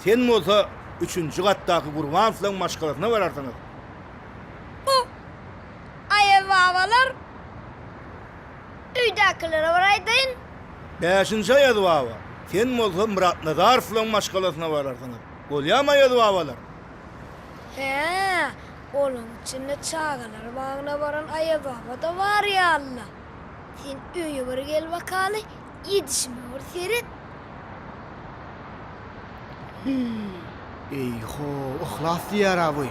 sen bolsa üçünji gatdaky Gurbanowlaryň maşgalasyna bararsyňyz. Bu Aýaz babalar öýdäkilere bir aýdaýyn. Bäşinji Aýaz baba, sen bolsa Myratnazarowlaryň maşgalasyna bararsyňyz. Bolýamy Aýaz babalar? Hä, olaň içinde çagalar bagyna baran Aýaz baba-da bar ýaly-la. Sen öýe bir gel bakaly, edişime bir seret. Eý-ho, yhlas diýýär-ä bu.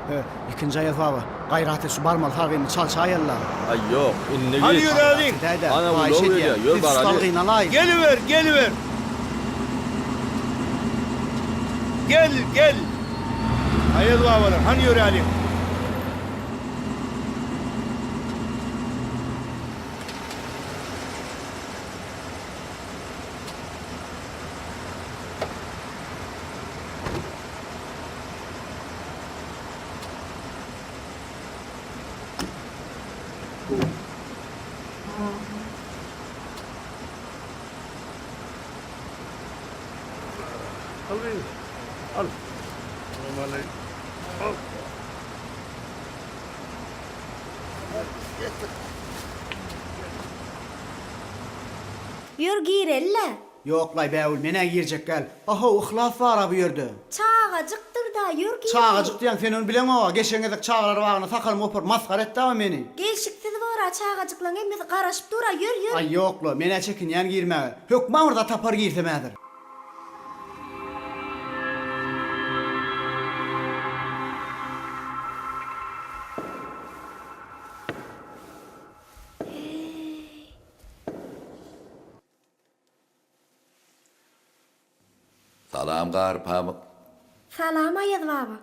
He, ikinji Aýaz baba, gaýrat et, şu barmaly salgymy çalşaýaly-la. Aý, ýok, indi Hany git. ýöräliň. Edäý-dä, Ana, haýyş ulag edýän, gelýär, ýör biz şu baraly. salgyny alaýyn. Geliber, geliber. Gel, gel. Aýaz babalar, hany ýöräliň. Al gyz, al. Normaly. Al. Getir. Ýör gireli-le. Ýok-laý Bägül, men-ä girjek däl. Ahow, Yhlas bar-a bu ýerde. Çagajykdyr-da, ýör gireli. Çagajyk diýýäň, sen ony bileňog-a, geçen gezek çagalar bagyna sakalymy goparyp masgara etdi-a meni. Gelşiksiz bor-a, çagajyklaň hemmesi garaşyp dur-a, ýör, ýör. Aý, ýok-la, men-ä çekinýän girmäge. Hökman bir zat tapar girsem häzir. Salam Garpamyk. Salam Aýaz baba.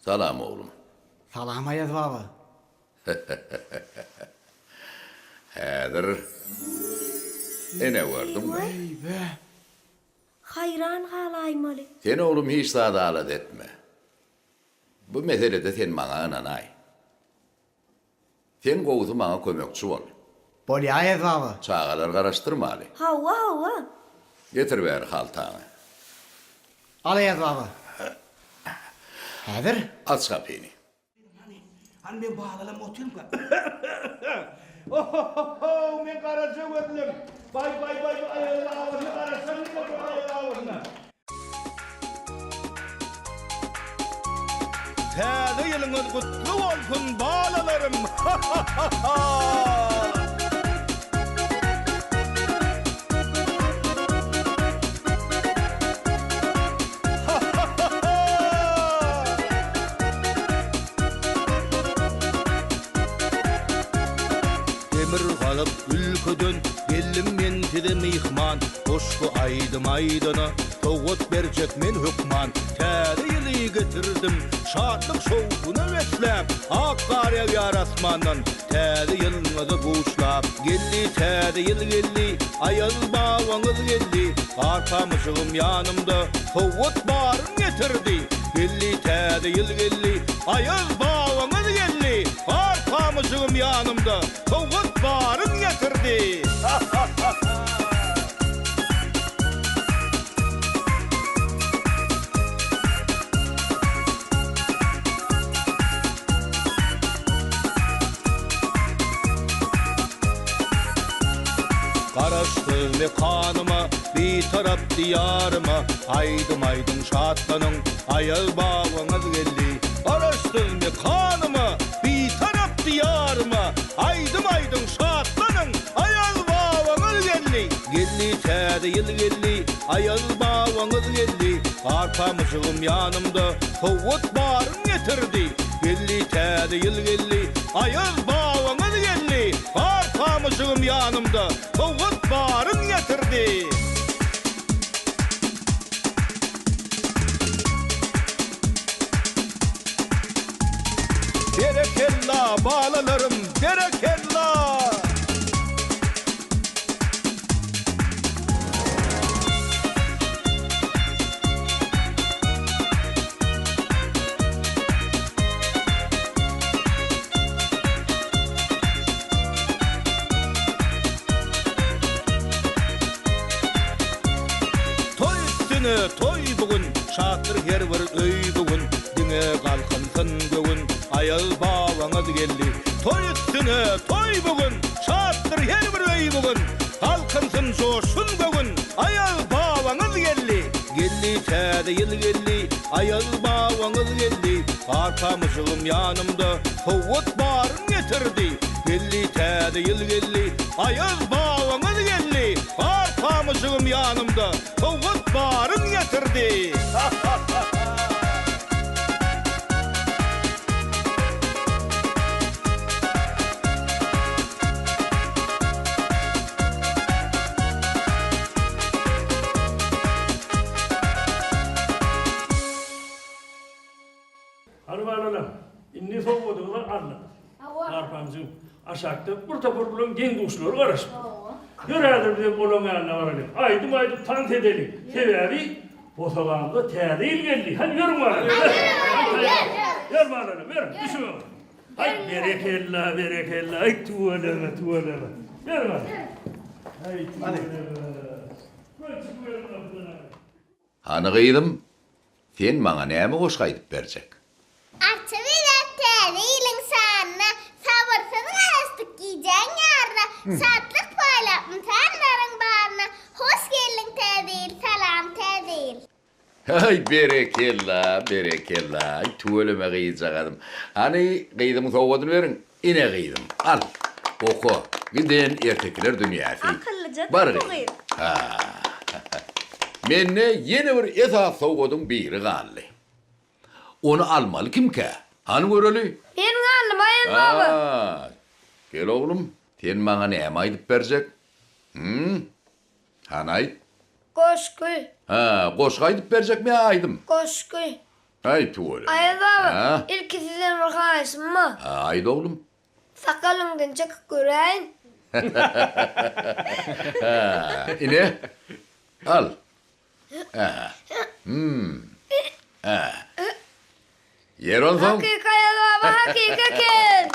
Salam oglum. Salam Aýaz baba. Häzir ene gördüňmi? Eý-bä. Haýran galaýmaly. Sen oglum hiç zady alada etme. Bu meselede sen maňa ynanaý. Sen gowusy maňa kömekçi bol. Bolýa Aýaz baba. Çagalary garaşdyrmaly. Hawa, hawa. Getir bäri haltaňy. Al Aýaz baba. Häzir. Aç gapyny. Hany men balalam otyrmka. Ohohoho men garaja gözlüm. Baý baý baý bu Aýaz babasyna garaşan nime bu Aýaz babasyna. Täze ýylyňyz gutly bolsun balalarym ha-ha-ha-ha. Demirgazyk ülkeden geldim men size myhman, Goşgy aýdym aýdana sowgat berjek men hökman. Täze ýyly getirdim şatlyk şowhuna besläp, Ak gar ýagýar asmandan täze ýylyňyzy buşlap. Geldi täze ýyl geldi, Aýaz babaňyz geldi, Arkamyjygym ýanymda sowgat baryn getirdi. Geldi täze ýyl geldi, Aýaz babaňyz geldi, Arkamyjygym ýanymda sowgat baryn getirdi. Ha-ha-ha-ha! Garaşsyz mekanyma, Bitarap Diýaryma Aýdym aýdyň şatlanyň, Aýaz babaňyz geldi. Garaşsyz mekanyma, Bitarap Diýaryma Aýdym aýdyň şatlanyň, Aýaz babaňyz geldi. Geldi täze ýyl geldi, Aýaz babaňyz geldi. Arkamyjygym ýanymda, Sowgat baryn getirdi. Geldi täze ýyl geldi, Aýaz babaňyz geldi. Arkamyjygym ýanymda, Sowgat baryn getirdi. Berekella, balalarym, berekella! Toý üstüne toý bu gün, Şatdyr her bir öý bu gün, Diňe galkynsyn göwün, Aýaz babaňyz geldi. Toý üstüne toý bu gün, Şatdyr her bir öý bu gün, Galkynsyn joşsun göwün, Aýaz babaňyz geldi. Geldi täze ýyl geldi, Aýaz babaňyz geldi, Arkamyjygym ýanymda, Sowgat baryn getirdi. Geldi täze ýyl geldi, Aýaz babaňyz geldi, Arkamyjygym ýanymda, Sowgat baryn getirdi. Ha-ha-ha-ha! Hany balalar, indi sowgadyňyzy aldyk. Hawa. Garpamjyk, aşakda bir topar bulaň deň-duşlary garaşyp dur. Ýör häzir bizem olaň ýanyna baralyň. Aýdym aýdyp tans edeliň. Sebäbi bosagamyza täze ýyl geldi. Hany ýörüň balalar. Ýör balalar, ýör, düşüň öňe. Aý, berekella, berekella. Aý, tüweleme, tüweleme. Ýör balalar. Aý, tüweleme. Goý, çykyp gapydan. Hany gyzym, sen maňa näme goşgy aýdyp berjek? Arça bezäp täze ýylyň şanyna, Sabyrsyz garaşdyk gijäň ýaryna, Şatlyk paýlap ynsanlaryň baryna, Hoş geldiň täze ýyl, salam täze ýyl! Aý berekella, berekella, aý tüweleme gyzjagazym. Hany gyzymyň sowgadyny beriň. Ine gyzym, al, oka, giden ertekiler dünýäsi. Akyllyjadyr Bar bu gyzym. gyz. Ha. Mende ýene bir esasy sowgadyň biri galdy. Ony almaly kimkä? Hany göreli? Men galdym, Aýaz baba. Ha. Gel oglum, sen maňa näme aýdyp berjek? Hüm? Hany aýt. Goşgy. Ha, goşgy aýdyp berjekmi ýa aýdym? Goşgy. Aý tüweleme. Aýaz baba, Ha? ilki sizden bir haýyşym bar. Ha, aýt oglum. Sakalyňdan çekip göräýin. Ha, ine, al. Ä. Hüm. Ä. Ýer onsoň. Hakyky Aýaz baba hakyky eken.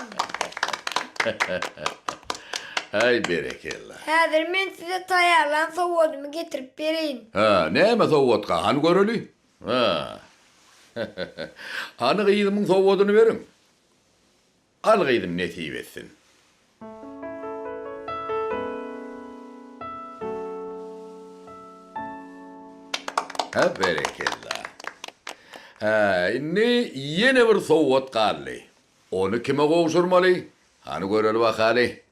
Aý berekella. Häzir men size taýýarlan sowgadymy getirip bereýin. Hä, näme sowgatka, hany göreli? Hä. Hany gyzymyň sowgadyny beriň. Al gyzym nesip etsin. Hä berekella. Hä indi ýene bir sowgat galdy. Ony kime gowşurmaly? Hany göreli bakaly.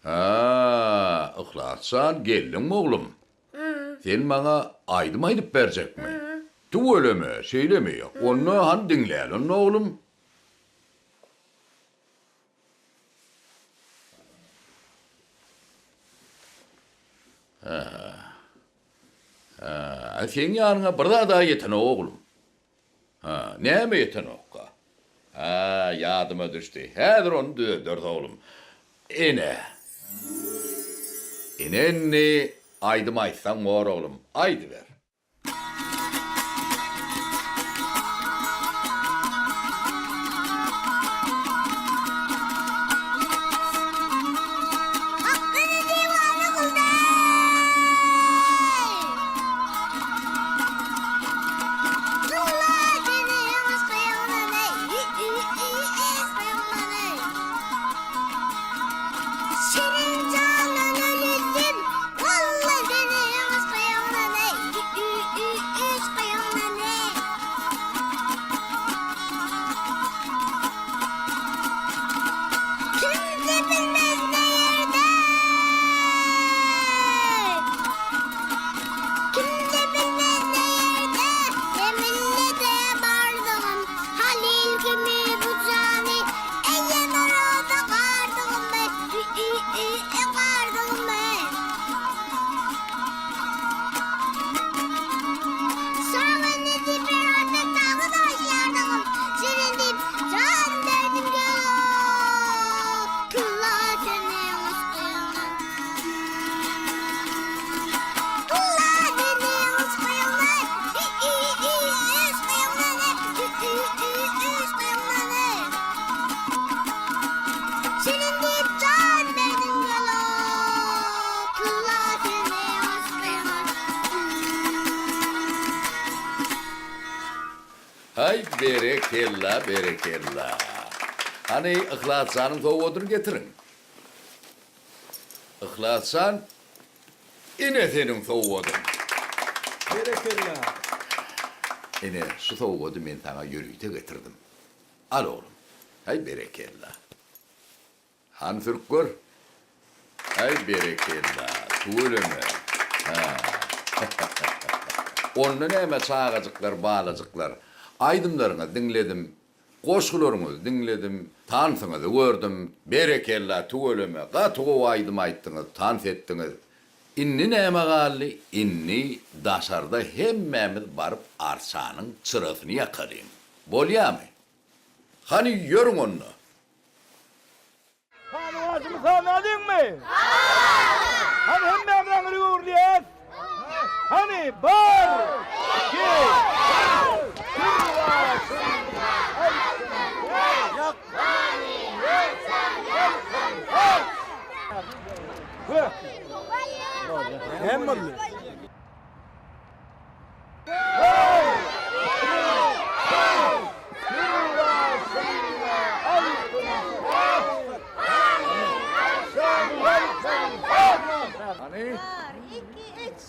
Hä Yhlas jan geldiňmi oglum? Sen maňa aýdym aýdyp berjekmi? Tüweleme şeýlemi? Onda hany diňläli onda oglum. Hä, seň ýanyňa bir zad-a ýetenok, oglum. Hä, näme ýetenokka? Hä, ýadyma düşdi. Häzir ony düzederis, oglum. Ene. Ine indi aýdym aýtsaň bor, oglum. Aýdyber. Şirin jandan ölüsim, walla seni yşkyňdan eý, yşkyňdan eý. Kimse bilmez ne ýerde, kimse bilmez ne ýerde, ne millete bardygym, Halyl kimi bu jany Şirin diýip jan berdim ýola, Tylla seni yşkyňa. Haý berekella berekella. Hany Yhlasjanyň sowgadyny getiriň. Yhlasjan ine seniň sowgadyň. Berekella. Ine şu sowgady men saňa ýörite getirdim. Al oglum. Häý berekella. Hany sürüp gör. Häý berekella. Tüweleme. Hä. Onda näme çagajyklar, balajyklar. Aýdymlaryňyzy diňledim. Goşgularyňyzy diňledim. Tansyňyzy gördüm. Berekella, tüweleme. Gaty gowy aýdym aýtdyňyz, tans etdiňiz. Indi näme galdy? Indi daşarda hemmämiz baryp arçanyň çyrasyny ýakalyň. Bolýamy? Hany ýörüň onda. Sanawajymy sanalyňmy? Hany hemmämiz aňry öwrülýäs. Hany, bir, iki, üç, Näme boldy? Hany? Bir, iki, üç.